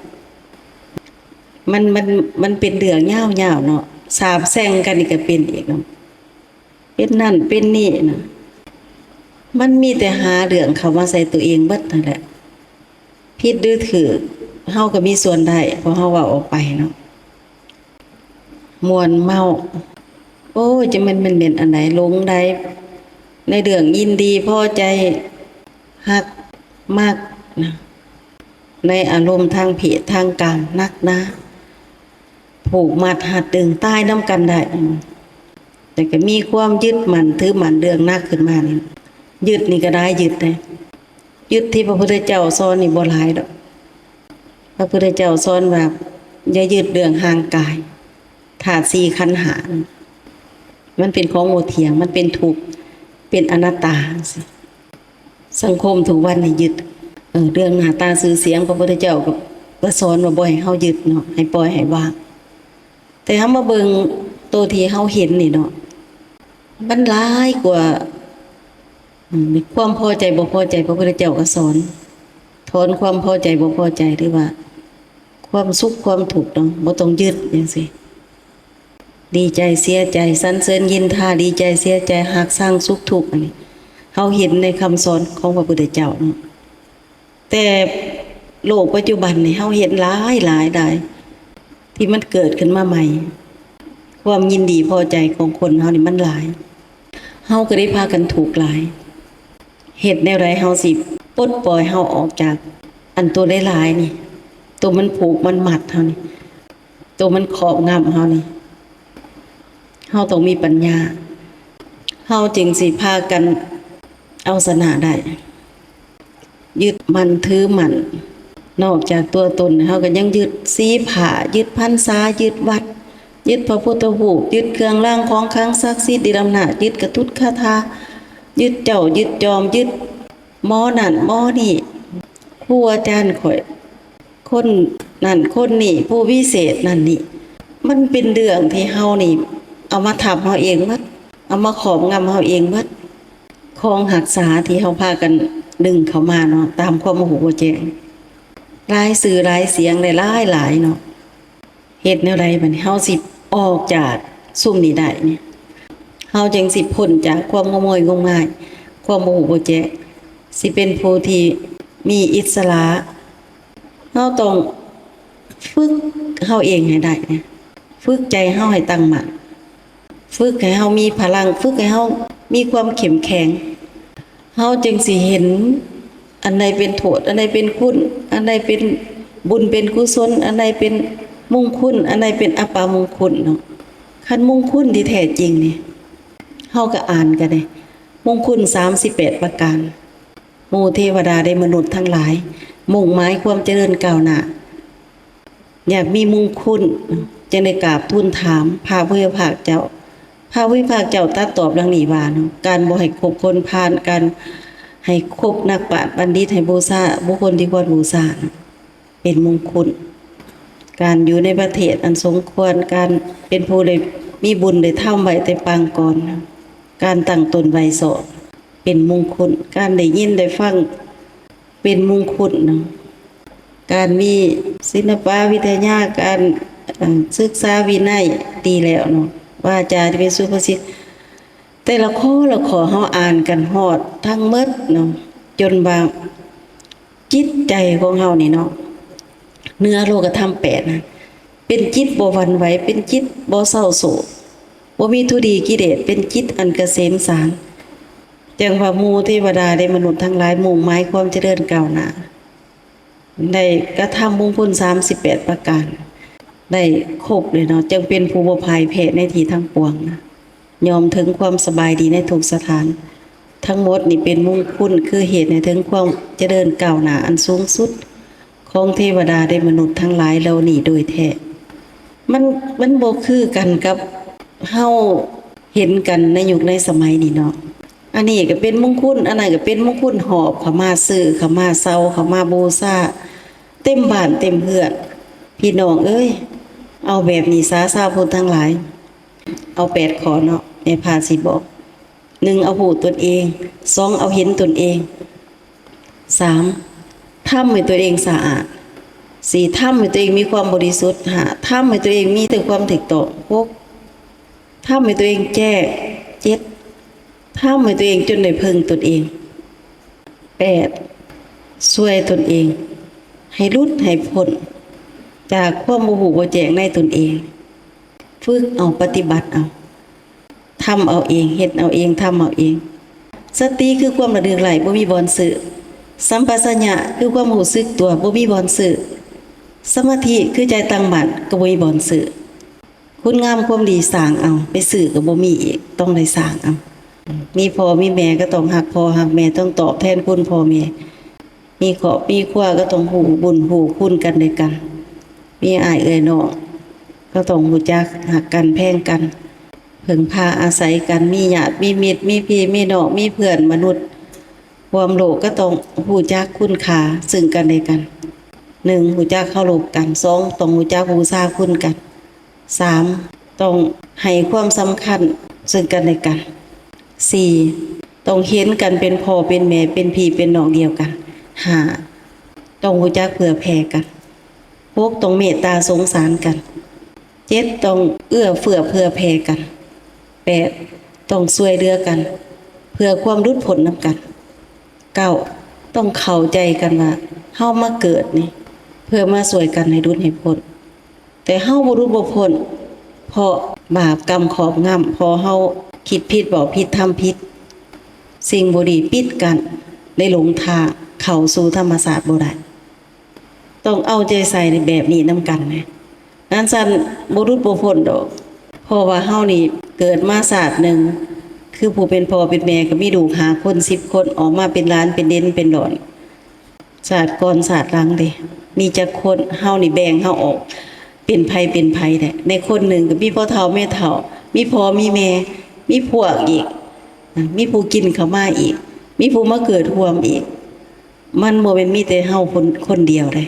ມັນ ມັນ ມັນເປັນເລື່ອງຍາວໆເນາະ ສາບແຊ່ງກັນນີ້ກະເປັນອີກເນາະ ເປັນນັ້ນເປັນນີ້ນະ. ມັນມີແຕ່ຫາເລື່ອງເຂົ້າມາໃສ່ໂຕເອງເບິດຫັ້ນແຫຼະ. ຜິດຫຼືຖືກ ເຮົາກະມີສ່ວນໄດ້ ເພາະເຮົາເວົ້າອອກໄປເນາະ. ມ່ວນເມົາ ໂອ້ຍ ຈະແມ່ນ ແມ່ນ ແມ່ນອັນໃດ? ຫຼົງໄຫຼໃນເລື່ອງຍິນດີພໍໃຈ ຮັກມັກນະ ໃນອາລົມທາງເພດທາງກາມໜັກໜາ ຜູກມັດຮັດດຶງ ຕາຍນຳກັນໄດ້. ແຕ່ກະມີຄວາມຍຶດໝັ້ນຖືໝັ້ນເລື່ອງໜັກຂຶ້ນມານີ້ ຍຶດນີ້ກະໄດ້ ຍຶດເດ້ ຍຶດທີ່ພະພຸດທະເຈົ້າສອນນີ້ບໍ່ຫຼາຍດອກ. ພະພຸດທະເຈົ້າສອນວ່າ ຢ່າຍຶດເລື່ອງຮ່າງກາຍ ທາດສີ່ຂັນຫ້າ ມັນເປັນຂອງບໍ່ທ່ຽງ ມັນເປັນທຸກ ເປັນອະນັດຕາ. ສັງຄົມທຸກວັນນີ້ຍຶດ ເອີ ເລື່ອງໜ້າຕາຊື່ສຽງ ພະພຸດທະເຈົ້າກະ ກະສອນວ່າບໍ່ໃຫ້ເຮົາຍຶດເນາະ ໃຫ້ປ່ອຍໃຫ້ວາງ. ແຕ່ເຮົາມາເບິ່ງໂຕທີ່ເຮົາເຫັນນີ້ເນາະ ມັນຫຼາຍກວ່າ ອາ ຄວາມພໍໃຈບໍ່ພໍໃຈ. ພະພຸດທະເຈົ້າກະສອນ ຖອນຄວາມພໍໃຈບໍ່ພໍໃຈ ຫຼືວ່າຄວາມສຸກຄວາມທຸກເນາະ ບໍ່ຕ້ອງຍຶດ ຈັ່ງຊີ້. ດີໃຈເສຍໃຈ ສັນເສີນຍິນທາ ດີໃຈເສຍໃຈ ຮັກຊັງສຸກທຸກ ອັນນີ້ເຮົາເຫັນໃນຄຳສອນຂອງພະພຸດທະເຈົ້າເນາະ. ແຕ່ໂລກປັດຈຸບັນນີ້ ເຮົາເຫັນຫຼາຍ ຫຼາຍ ຫຼາຍ ທີ່ມັນເກີດຂຶ້ນມາໃໝ່ ຄວາມຍິນດີພໍໃຈຂອງຄົນເຮົານີ້ມັນຫຼາຍ ເຮົາກະໄດ້ພາກັນທຸກຫຼາຍ. ເຮັດແນວໃດເຮົາຊິປົດປ່ອຍເຮົາອອກຈາກອັນໂຕຫຼາຍໆນີ້ ໂຕມັນຜູກມັນມັດເຮົານີ້ ໂຕມັນຄອບງຳເຮົານີ້? ເຮົາຕ້ອງມີປັນຍາ ເຮົາຈຶ່ງຊິພາກັນເອົາຊະນະໄດ້. ຍຶດໝັ້ນຖືໝັ້ນ ນອກຈາກຕົວຕົນ ເຮົາກະຍັງຍຶດສີພາ ຍຶດພັນສາ ຍຶດວັດ ຍຶດພະພຸດທະຮູບ ຍຶດເຄື່ອງລາງຂອງຂລັງສັກສິດ ຍຶດອຳນາດ ຍຶດກະຕຸດຄາຖາ ຍຶດເຈົ້າ ຍຶດຈອມ ຍຶດໝໍນັ້ນໝໍນີ້ ຄູອາຈານຂ້ອຍ ຄົນນັ້ນຄົນນີ້ ຜູ້ວິເສດນັ້ນນີ້. ມັນເປັນເລື່ອງທີ່ເຮົານີ້ເອົາມາທັບເຮົາເອງໝົດ ເອົາມາຄອບງຳເຮົາເອງໝົດ. ຂອງຮັກສາທີ່ເຮົາພາກັນດຶງເຂົ້າມາເນາະ ຕາມຄວາມບໍ່ຮູ້ບໍ່ແຈ້ງ ຫຼາຍຊື່ຫຼາຍສຽງ ຫຼາຍໆ ຫຼາຍເນາະ. ເຮັດແນວໃດບາດນີ້ ເຮົາຊິອອກຈາກຊຸມນີ້ໄດ້ນີ້? ເຮົາຈຶ່ງຊິພົ້ນຈາກຄວາມງົມງອຍງົມງາຍ ຄວາມບໍ່ຮູ້ບໍ່ແຈ້ງ ຊິເປັນຜູ້ທີ່ມີອິດສະຫຼະ. ເຮົາຕ້ອງຝຶກເຮົາເອງໃຫ້ໄດ້ນະ ຝຶກໃຈເຮົາໃຫ້ຕັ້ງໝັ້ນ ຝຶກໃຫ້ເຮົາມີພະລັງ ຝຶກໃຫ້ເຮົາມີຄວາມເຂັ້ມແຂງ. ເຮົາຈຶ່ງຊິເຫັນອັນໃດເປັນໂທດ ອັນໃດເປັນຄຸນ ອັນໃດເປັນບຸນເປັນກຸສົນ ອັນໃດເປັນມຸງຄຸນ ອັນໃດເປັນອັບປະມຸງຄຸນເນາະ. ຄັນມຸງຄຸນທີ່ແທ້ຈິງນີ້ ເຮົາກະອ່ານກະໄດ້ ມຸງຄຸນສາມສິບແປດປະການ ໝູ່ເທວະດາ ແລະ ມະນຸດທັງຫຼາຍ ມຸ່ງໝາຍຄວາມຈະເລີນກ້າວໜ້າ ຢາກມີມຸງຄຸນ ຈຶ່ງໄດ້ກາບທູນຖາມພະຜູ້ມີພະພາກເຈົ້າ. ພະຜູ້ມີພະພາກເຈົ້າຕັດຕອບດັ່ງນີ້ວ່າເນາະ ການບໍ່ໃຫ້ຄົບຄົນພານ ການໃຫ້ຄົບນັກປາດບັນດິດ ໃຫ້ບູຊາບຸກຄົນທີ່ຄວນບູຊາເນາະ ເປັນມຸງຄຸນ. ການຢູ່ໃນປະເທດອັນສົມຄວນ ການເປັນຜູ້ໄດ້ມີບຸນໄດ້ທຳໄວ້ແຕ່ປາງກ່ອນ ການຕັ້ງຕົນໄຫວ້ສອງ ເປັນມຸງຄຸນ. ການໄດ້ຍິນໄດ້ຟັງ ເປັນມຸງຄຸນເນາະ. ການມີສິລະປະວິທະຍາ ການ ເອີ ສຶກສາວິໄນ ດີແລ້ວເນາະ ວາຈາທີ່ເປັນສຸພາສິດ ແຕ່ລະຂໍ້ລະຂໍ້ເຮົາອ່ານກັນຮອດທັງໝົດເນາະ ຈົນວ່າຈິດໃຈຂອງເຮົານີ້ເນາະ ເໜືອໂລກະທຳແປດນະ ເປັນຈິດບໍ່ຫວັ່ນໄຫວ ເປັນຈິດບໍ່ເສົ້າໂສກ ບໍ່ມີທຸລີກິເລດ ເປັນຈິດອັນກະເສມສານ. ຈັ່ງວ່າໝູ່ເທວະດາ ແລະ ມະນຸດທັງຫຼາຍ ມຸ່ງໝາຍຄວາມຈະເລີນກ້າວໜ້າ ໄດ້ກະທຳມຸງຄຸນສາມສິບແປດປະການ ໄດ້ຄົບເລີຍເນາະ ຈຶ່ງເປັນຜູ້ບໍ່ພ່າຍແພ້ໃນທີ່ທັງປວງນະ ຍ່ອມເຖິງຄວາມສະບາຍດີໃນທຸກສະຖານ. ທັງໝົດນີ້ເປັນມຸງຄຸນ ຄືເຫດໃຫ້ເຖິງຄວາມຈະເລີນກ້າວໜ້າອັນສູງສຸດຂອງເທວະດາ ແລະ ມະນຸດທັງຫຼາຍເຫຼົ່ານີ້ໂດຍແທ້. ມັນ ມັນບໍ່ຄືກັນກັບເຮົາເຫັນກັນໃນຍຸກໃນສະໄໝນີ້ເນາະ. ອັນນີ້ກະເປັນມຸງຄຸນ ອັນນັ້ນກະເປັນມຸງຄຸນ ຫອບເຂົ້າມາ ຊື້ເຂົ້າມາ ເຊົ່າເຂົ້າມາ ບູຊາ ເຕັມບ້ານເຕັມເຮືອນ. ພີ່ນ້ອງເອີຍ ເອົາແບບນີ້ສາ ຊາວພຸດທັງຫຼາຍ ເອົາແປດຂໍ້ເນາະ ແມ່ພາຊິບອກ. ໜຶ່ງ ເອົາຮູ້ຕົນເອງ. ສອງ ເອົາເຫັນຕົນເອງ. ສາມ ທຳໃຫ້ຕົວເອງສະອາດ. ສີ່ ທຳໃຫ້ຕົວເອງມີຄວາມບໍລິສຸດ. ຫ້າ ທຳໃຫ້ຕົວເອງມີແຕ່ຄວາມຖືກຕ້ອງ. ຫົກ ທຳໃຫ້ຕົວເອງແຈ້ງ. ເຈັດ ທຳໃຫ້ຕົວເອງຈົນໄດ້ເພິ່ງຕົນເອງ. ແປດ ຊ່ວຍຕົນເອງໃຫ້ຫຼຸດໃຫ້ພົ້ນຈາກຄວາມບໍ່ຮູ້ບໍ່ແຈ້ງໃນຕົນເອງ. ຝຶກເອົາ ປະຕິບັດເອົາ ທຳເອົາເອງ ເຮັດເອົາເອງ ທຳເອົາເອງ. ສະຕິຄືຄວາມລະລຶກໄຫຼ ບໍ່ມີບ່ອນຊື້. ສຳປະຊັນຍະຄືຄວາມຮູ້ສຶກຕົວ ບໍ່ມີບ່ອນຊື້. ສະມາທິຄືໃຈຕັ້ງໝັ້ນ ກໍບໍ່ມີບ່ອນຊື້. ຄຸນງາມຄວາມດີສ້າງເອົາ ໄປຊື້ກໍບໍ່ມີອີກ ຕ້ອງໄດ້ສ້າງເອົາ. ມີພໍ່ມີແມ່ກໍຕ້ອງຮັກພໍ່ຮັກແມ່ ຕ້ອງຕອບແທນຄຸນພໍ່ແມ່. ມີຄອບມີຄົວກໍຕ້ອງຮູ້ບຸນຮູ້ຄຸນກັນແລະກັນ. ມີອ້າຍເອື້ອຍນ້ອງກໍຕ້ອງຮູ້ຈັກຮັກກັນແພງກັນ ເພິ່ງພາອາໄສກັນ. ມີຍາດມີມິດ ມີພີ່ມີນ້ອງ ມີເພື່ອນມະນຸດຮ່ວມໂລກ ກໍຕ້ອງຮູ້ຈັກຄຸນຄ່າເຊິ່ງກັນແລະກັນ. ໜຶ່ງ ຮູ້ຈັກເຄົາລົບກັນ. ສອງ ຕ້ອງຮູ້ຈັກບູຊາຄຸນກັນ. ສາມ ຕ້ອງໃຫ້ຄວາມສຳຄັນເຊິ່ງກັນແລະກັນ. ສີ່ ຕ້ອງເຫັນກັນເປັນພໍ່ເປັນແມ່ ເປັນພີ່ເປັນນ້ອງດຽວກັນ. ຫ້າ ຕ້ອງຮູ້ຈັກເຜື່ອແຜ່ກັນ. ຫົກ ຕ້ອງເມດຕາສົງສານກັນ. ເຈັດ ຕ້ອງເອື້ອເຟື້ອເຜື່ອແຜ່ກັນ. ແປດ ຕ້ອງຊ່ວຍເຫຼືອກັນ ເພື່ອຄວາມຫຼຸດພົ້ນນຳກັນ. ເກົ້າ ຕ້ອງເຂົ້າໃຈກັນວ່າເຮົາມາເກີດນີ້ ເພື່ອມາຊ່ວຍກັນໃຫ້ຫຼຸດໃຫ້ພົ້ນ. ແຕ່ເຮົາບໍ່ຫຼຸດບໍ່ພົ້ນ ເພາະບາບກຳຄອບງຳ ເພາະເຮົາຄິດຜິດ ເວົ້າຜິດ ທຳຜິດ ສິ່ງບໍ່ດີປິດກັ້ນ ໄດ້ຫຼົງທາງເຂົ້າສູ່ທຳມະຊາດບໍ່ໄດ້. ຕ້ອງເອົາໃຈໃສ່ໃນແບບນີ້ນຳກັນນະ. ອັນຊັ້ນບໍ່ຫຼຸດບໍ່ພົ້ນດອກ ເພາະວ່າເຮົານີ້ເກີດມາຊາດໜຶ່ງ ຄືຜູ້ເປັນພໍ່ເປັນແມ່ກໍມີລູກຫ້າຄົນ ສິບຄົນ ອອກມາເປັນຫຼານເປັນເດັນເປັນຫຼອນ. ຊາດກ່ອນຊາດຫຼັງເດ ມີຈັກຄົນ? ເຮົານີ້ແບ່ງເຮົາອອກເປັນໃຜເປັນໃຜແຫຼະ. ໃນຄົນໜຶ່ງກໍມີພໍ່ເຖົ້າແມ່ເຖົ້າ ມີພໍ່ມີແມ່ ມີພວກອີກ ມີຜູ້ກິນເຂົ້າມາອີກ ມີຜູ້ມາເກີດຮ່ວມອີກ. ມັນບໍ່ແມ່ນມີແຕ່ເຮົາຄົນ ຄົນດຽວເດ້